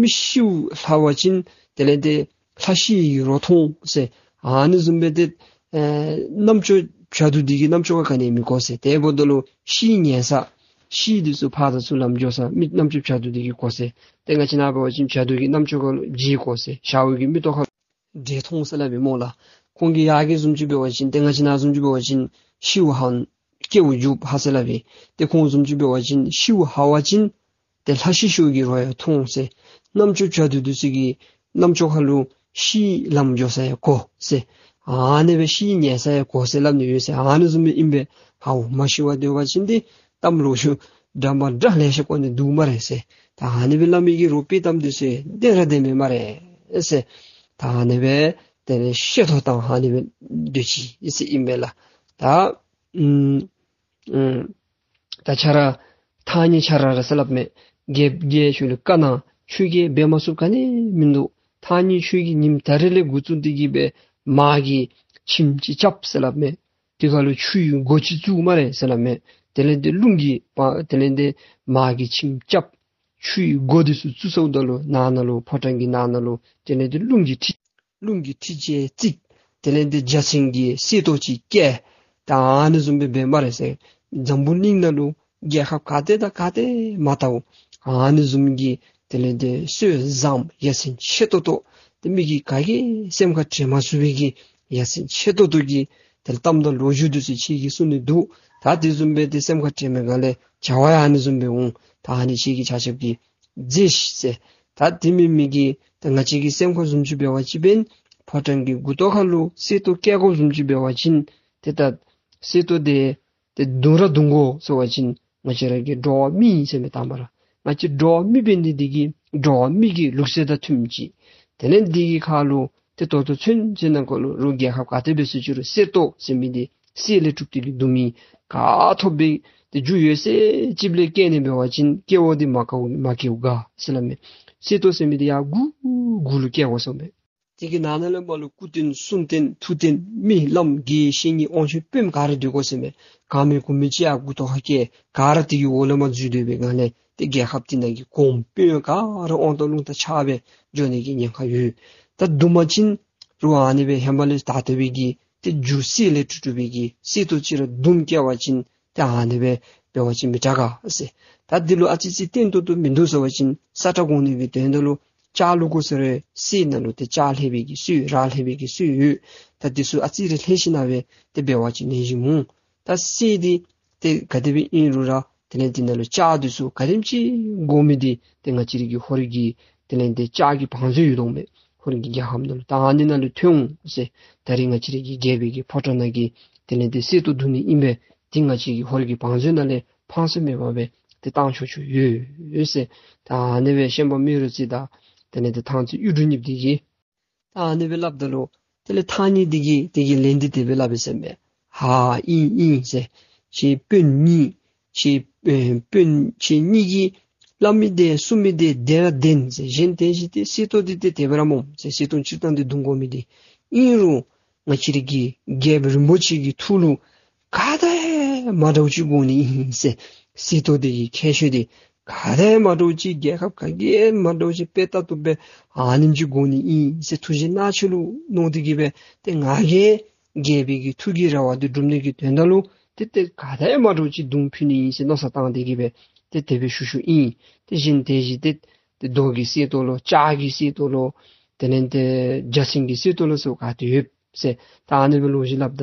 མི་ཤིཝ་ཧ་བ་ཅིན་དེ་ལས་ཏེ་ལྷ་ཤི་ཡི་རོ་མཐོང་ཟེར། ཨ་ནི་བཟུམ་སྦེ་ཏེ་ཨེ་རྣམ་ཅོ་བྱ་དུ་འདི་གིས་རྣམ་ཅོ་ཁར་ག་ནི་མི་གོ་ཟེར། དེ་འབདཝ་ད་ལུ་ཤི་ཉལ་ས་ཤི་འདི་ཚུ་ཕར་དང་ཚུར་ལམ་འགྱོ་ས་མི་རྣམ་ཅོ་བྱ་དུ་འདི་གིས་གོ་ཟེར། ཏེ་ང་བཅས་ནཱ་འབད་བ་ཅིན་བྱ་དུ་གིས་རྣམ་ཅོ་ཁར་ལུ་བྱད་གོ་ཟེར། ཞརཝ་གིས་མིག་ཏོ་ཁར་འདྲེ་མཐོང་ཟེར་སླབ་ཨིན་སྨོ་ལགས། ཁོང་གི་ཡར་གྱི་བཟུམ་ཅིག་འབད་བ་ཅིན་ཏེ་ང་བཅས་ནཱ་བཟུམ་ཅིག་འབད་བ་ཅིན་ཤིཝ་ཧན་སྐྱེ་བོ་འགྱོ་ཧ་ཟེར་སླབ་ཨིན། ཏེ་ཁོང་བཟུམ་ཅིག་འབད་བ་ཅིན་ཤིཝ་ཧ་བ་ཅིན་ཏེ་ལྷ་ཤི་ཤིཝ་གི་རོ་ཡང་མཐོང་ཟེར། རྣམ་ཅོ་བྱ་དུ་འདི་ཚུ་གིས་རྣམ་ཅོ་ཁར་ལུ་ཤི་ལམ་འགྱོ་ས་ཡང་གོ་ཟེར། ཨ་ནི་སྦེ་ཤི་ཉལ་ས་ཡང་གོ་ཟེར་སླབ་ནི་ཡོད་ཟེར། ཨ་ནི་བཟུམ་སྦེ་ཨིན་པས། ཧའོ་མ་ཤི་བར་སྡོད་པ་ཅིན་ཏེ་གཏམ་ལོག་ཤོས་འདྲ་མ་འདྲཝ་ལེ་ཤ་གོ་ནི་འདུག་སྨ་རེ་ཟེར། ད་ཨ་ནི་སྦེ་སླབ་མི་གི་རོགས་དཔྱེ་གཏམ་འདི་ཚུ་བདེན་ར་བདེན་མས་སྨ་རེ་ཟེར། ད་ཨ་ནི་སྦེ་དེ་ལས་བཤད་ཐོ་བཏང་ཨ་ནི་སྦེ་སྡོད་ཅི་ཟེར་ཨིན་པས་ལགས། ད་ཨུམ་ཨུམ་ད་ཁྱོད་ར་ཐང་རྙེད་ཁྱོད་ར་ར་ཟེར་སླབ་མས། རྒྱལཔོ་རྒྱལཔོ་ཁྱོད་ལུ་བཀའ་གནང་། ཁྱོད་ཀྱིས་འབད་མ་ཚུགསཔ་ག་ནི་མིན་འདུག། ཐང་རྙེད་ཁྱོད་ཀྱིས་ཉིནམ་ད་རིས་ལས་འགོ་བཙུགས་ཏེ་གི་སྦེ་མར་གྱི་ཁྱིམ་ཅིག་རྐྱབ་ཟེར་སླབ་མས། དེ་ཁར་ལུ་ཆུའི་སྒོ་ཅིག་བཙུགས་སྨ་རེ་ཟེར་སླབ་མས། དེ་ལས་ཏེ་རླུང་གིས་པ་དེ་ལས་ཏེ་མར་གྱི་ཁྱིམ་རྐྱབ། ཆུའི་སྒོ་འདི་ཚུ་བཙུགས་ཚརཝ་ད་ལུ་ནང་ན་ལུ་ཕོ་བྲང་གི་ནང་ན་ལུ་དེ་ལས་ཏེ་རླུང་གི་ཁྲི་རླུང་གི་ཁྲི་ཅིག་བརྩིགས། དེ་ལས་ཏེ་འཇའ་ཚོན་གྱི་གསེར་ཏོག་ཅིག་བཀལ། ད་ཨ་ནི་བཟུམ་སྦེ་འབད་སྨ་རེ་ཟེར། འཛམ་བུ་གླིང་ནང་ལུ་རྒྱལ་ཁབ་ག་ཏེ་དང་ག་ཏེ་མ་བལྟ་བར་ཨ་ནི་བཟུམ་གྱི་དེ་ལས་ཏེ་སྲོལ་བཟང་ཡ་མཚན་ཆེ་ཏོག་ཏོ་ཏེ་མི་གིས་ག་གིས་སེམས་ཁར་དྲན་མ་ཚུགས་པའི་གི་ཡ་མཚན་ཆེ་ཏོག་ཏོ་གི་དེ་ལས་གཏམ་དང་ལོ་རྒྱུས་འདི་ཚུ་ཁྱེད་ཀྱིས་གསུང་ནི་འདུག། ད་དེ་བཟུམ་སྦེ་ཏེ་སེམས་ཁར་དྲན་མི་ག་ལས་བྱ་བ་ཡང་ཨ་ནི་བཟུམ་སྦེ་འོང་། ད་ཨ་ནི་ཁྱེད་ཀྱིས་ཆ་ཁྱབ་ཀྱིས་མཛད་ཤིག་ཟེར། ད་དེ་མེན་མི་གི་ད་ང་བཅས་ཀྱི་སེམས་ཁར་བཟུམ་ཅིག་འབད་བ་ཅིན་ཕོ་བྲང་གི་མགུ་ཏོ་ཁར་ལུ་གསེར་ཏོག་བཀལ་དགོཔ་བཟུམ་ཅིག་འབད་བ་ཅིན་ཏེ་ད་གསེར་ཏོག་དེ་ཏེ་བརྡུང་ར་བརྡུང་དགོ་ཟེར་བ་ཅིན་ང་བཅས་ར་གི་འགྲོ་བ་མི་ཨིན་ཟེར་མི་དང་པ་ར་ང་བཅས་འགྲོ་བ་མི་འབད་ནི་འདི་གིས་འགྲོ་བ་མི་གི་ལུགས་སྲོལ་དང་མཐུནམ་ཅིག། དེ་ལས་འདི་གི་ཁར་ལུ་ཏེ་ད་ལྟོ་ཚུན་ཚོད་ནང་འཁོད་ལུ་རོགས་རྒྱལ་ཁབ་ག་ཏེ་འབད་ཟེར་ཅི་རུང་གསེར་ཏོག་ཟེར་མི་འདི་གསེར་ལས་གྲུབ་སྟེ་གི་བརྡུང་མི་ག་ཐོབ་སྦེ་ཏེ་རྒྱུ་ཡོད་ཚད་ཅིག་ལས་བཀལ་ནི་འབད་བ་ཅིན་སྐྱེ་བ་འདི་མ་སྐྱེ་མ་སྐྱེཝ་ག་ཟེར་སླབ་མས། གསེར་ཏོག་ཟེར་མི་འདི་ཡར་མགུ་མགུ་ལུ་བཀལ་དགོ་ཟེར་མས། དེ་གི་ནང་ན་ལས་མར་ལུ་སྐུ་རྟེན་གསུང་རྟེན་ཐུགས་རྟེན་མི་བླམ་དགེ་བཤེས་གཉེན་དབང་ཆེན་དཔོནམ་ག་ར་སྡོད་དགོ་ཟེར་མས། གང་མེད་གོང་མེད་ཅིག་ཡར་མགུ་ཏོ་ཁར་བཀལ། ག་ར་དེ་གི་འོག་ལས་མར་འཛུལ་སྡོད་པའི་སྒང་ལས་ཏེ་རྒྱལ་ཁབ་དེ་ནང་གི་གོང་དཔོན་ག་ར་དབང་ཐང་རླུང་རྟ་ཆག་སྦེ་འགྱོ་ནི་གི་ཉེན་ཁ་ཡོད། ད་བརྡུང་པ་ཅིན་རོགས་ཨ་ནི་སྦེ་ཧེ་མ་ལས་ད་ལྟ་བུའི་གི་ཏེ་རྒྱུ་གསེར་ལས་གྲུབ་གྲུབ་པའི་གི་གསེར་ཏོག་ཅིག་ར་བརྡུང་བཀལ་བ་ཅིན་ཏེ་ཨ་ནི་སྦེ་འབད་བ་ཅིན་མི་དྲག་ག་ཟེར། ད་འདི་ལུ་ཨ་ཙི་ཙི་བརྟན་ཏོག་ཏོ་མིན་འདུག་ཟེར་བ་ཅིན་ས་ཁྲ་གོང་ནི་སྦེ་དོན་དག་ལུ་ལྕགས་བླུག་དགོ་ཟེར་རུང་གསེར་ནང་ལུ་ཏེ་ལྕགས་ལྷོད་པའི་གི་སྲོལ་རག་ལྷོད་པའི་གི་སྲོལ་ཡོད། ད་འདི་ཚུ་ཨ་ཙི་རེ་ལྷོད་ཞིན་ན་སྦེ་ཏེ་འབད་བ་ཅིན་ལེགས་ཤོམ་འོང་། ད་གསེར་འདི་ཏེ་ག་དེ་སྦེ་ཨིན་རུང་ར་དེ་ལས་འདི་ནང་ལུ་ལྕགས་འདི་ཚུ་ག་དེམ་ཅིག་དགོ་མི་འདི་ཏེ་ང་བཅས་རའི་གི་ཧོར་གྱི་དེ་ལས་ཏེ་ལྕགས་ཀྱི་བང་མཛོད་ཡོད་དོ་མས། ཧོར་གྱི་རྒྱལ་ཁམས་ནང་ལུ་ད་ཨ་ནི་ནང་ལུ་ཐོན་འོང་ཟེར། ད་རིས་ང་བཅས་རའི་གི་རྒྱལ་པོའི་གི་ཕོ་བྲང་ནང་གི་དེ་ལས་ཏེ་གསེར་ཏོག་བརྡུང་ནི་ཨིན་པས། ཏེ་ང་བཅས་ཀྱི་ཧོར་གྱི་བང་མཛོད་ནང་ལས་ཕངས་སེམས་མེད་པར་སྦེ་ཏེ་བཏང་ཆོག་ཆོག་ཡོད་ཟེར། ད་ཨ་ནི་སྦེ་ཤན་པ་རྨེ་རུ་རྩེ་དང་དེ་ལས་ཏེ་ཐང་རྩེ་གཡུ་འབྲུག་གཉིསཔོ་འདི་གིས་ད་ཨ་ནི་སྦེ་སླབ་ད་ལུ་དེ་ལས་ཐང་རྙེད་འདི་གིས་དེ་གི་ལན་འདི་དེ་སྦེ་སླབ་ཡི་ཟེར་མས། ཧ་ཨིན་ཨིན་ཟེར། ཁྱེད་དཔོན་གཉིས་ཁྱེད་ཨེ་དཔོན་ཁྱེད་གཉིས་ཀྱིས་སླབ་མི་དེ་གསུང་མི་དེ་བདེན་ར་བདེན་ཟེར། གཞན་དེ་བཞིན་ཏེ་སྲིད་ཏོག་འདི་ཏེ་དེ་སྦེ་ར་སྨོ་ཟེར། སྲིད་ཏོག་སྤྱིར་བཏང་འདི་རྡུང་དགོ་མི་འདི་ཨིན་རུང་ང་བཅས་རའི་གི་རྒྱལཔོ་རིན་པོ་ཆེ་གི་ཐུགས་ལུ་ག་དང་ཡང་མ་འདྲཝ་ཅིག་དགོ་ནི་ཨིན་ཟེར། སྲིད་ཏོག་འདི་གི་ཁྱད་ཆོས་འདི་ག་དང་ཡང་མ་འདྲཝ་ཅིག་རྒྱལ་ཁབ་ག་གིས་ཡང་མ་འདྲཝ་ཅིག་དཔེ་ལྟ་བཏུབ་སྦེ་ཨ་ནེམ་ཅིག་དགོ་ནི་ཨིན་ཟེར་ཐུགས་བཞེད་ནང་ཆེ་ལུ་མནོ་སྟེ་གི་སྦེ་ཏེ་ང་གིས་རྒྱལ་པོའི་གི་ཐུགས་ཀྱི་རེ་བ་འདི་སྒྲུབ་ནི་གི་དོན་དག་ལུ་ཏེ་ཏེ་ག་དང་ཡང་མ་འདྲཝ་ཅིག་རྡུང་ཕུལ་ནི་ཨིན་ཟེར་མནོ་བསམ་བཏང་སྟེ་གི་སྦེ་ཏེ་དེ་སྦེ་ཞུ་ཞུཝ་ཨིན། ཏེ་གཞན་དེ་བཞིན་ཏེ་ཏེ་རྡོ་གི་སྲིད་ཏོག་ལོ་ལྕགས་ཀྱི་སྲིད་ཏོག་ལོ་དེ་ལས་ཏེ་འཇའ་ཚོན་གྱི་སྲིད་ཏོག་ལོ་ཟེར་ག་ཏེ་ཡོད་ཟེར། ད་ཨ་ནི་སྦེ་ལོ་རྒྱུས་སླབ་ད་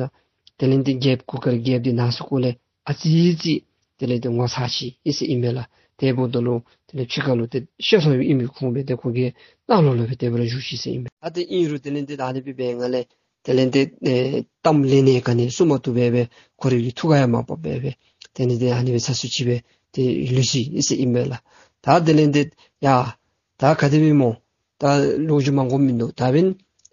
དེ་ལས་ཏེ་རྒྱལཔོ་གུར་དཀར་རྒྱལཔོ་འདི་ནང་སོ་ཁོག་ལས་ཨ་ཙི་ཅིག་དེ་ལས་ཏེ་ངོ་ཚ་ཅི་ཨིན་ཟེར་ཨིན་མས་ལགས། དེ་འབདཝ་ད་ལུ་དེ་ལས་ཕྱི་ཁ་ལུ་ཏེ་ཤེས་སོ་ཡོད་ཨིན་མི་ཁུངས་སྦེ་ཏེ་ཁོ་གིས་ནང་ལོགས་ལུ་སྦེ་དེ་སྦེ་ར་བཞུགས་ཅི་ཟེར་ཨིན་མས། ཨ་ཏེ་ཨིན་རུང་དེ་ལས་ཏེ་ད་ཨ་ནི་སྦེ་འབད་ནི་ལས་དེ་ལས་ཏེ་ཨེ་གཏམ་ལན་ནི་ག་ནི་གསུང་མ་བཏུབ་སྦེ་སྦེ་ཁོ་རའི་གི་ཐུགས་ཁར་ཡང་མ་བབས་སྦེ་སྦེ་དེ་ལས་ཏེ་ཨ་ནི་སྦེ་ཚ་སུ་ཅིག་སྦེ་ཏེ་ལུས་ཅི་ཨིན་ཟེར་ཨིན་མས་ལགས། ད་དེ་ལས་ཏེ་ཡ་ད་ག་དེ་སྦེ་སྨོ། ད་ལོ་རྒྱུས་མང་དགོཔ་མིན་འདུག། ད་འབདན་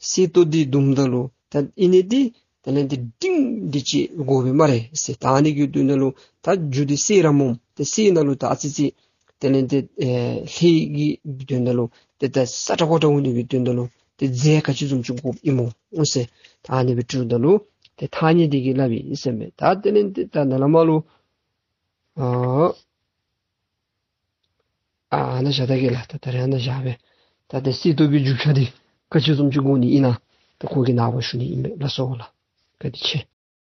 སྲིད་ཏོག་འདི་རྡུངམ་ད་ལུ་ད་ཨིན་ནི་འདི་དེ་ལས་ཏེ་འབྲིང་འདི་ཅིག་དགོ་པས་སྨ་རེ་ཟེར། ད་ཨ་ནི་གི་དོན་དག་ལུ་ད་རྒྱུ་འདི་གསེར་ར་སྨོ། ཏེ་གསེར་ནང་ལུ་ད་ཨ་ཙི་ཅིག་དེ་ལས་ཏེ་ཨེ་ལྷའི་གི་དོན་དག་ལུ་ཏེ་ད་ས་ཀྲག་ཀོ་ཀྲག་འོང་ནི་གི་དོན་དག་ལུ་ཏེ་རྫས་ག་ཅི་བཟུམ་ཅིག་དགོཔ་ཨིན་སྨོ་ཟེར། ད་ཨ་ནི་སྦེ་དྲིཝ་ད་ལུ་ཏེ་ཐང་རྙེད་འདི་གིས་སླབ་ཨིན་ཟེར་མས། ད་དེ་ལས་ཏེ་ད་ནཱ་ལས་མར་ལུ་ཨ་ཨ་ནཱ་བཞག་ད་གེ་ལགས། ད་ད་རེས་ཨ་ནཱ་བཞག་སྦེ་ད་ཏེ་སྲིད་ཏོག་གི་རྒྱུ་ཆ་འདི་ག་ཅི་བཟུམ་ཅིག་དགོ་ནི་ཨིན་ན་ད་ཁོ་གི་ནངས་པ་ཞུ་ནི་ཨིན་མས། ལགས་སོ་ལགས། བཀའ་དྲིན་ཆེ།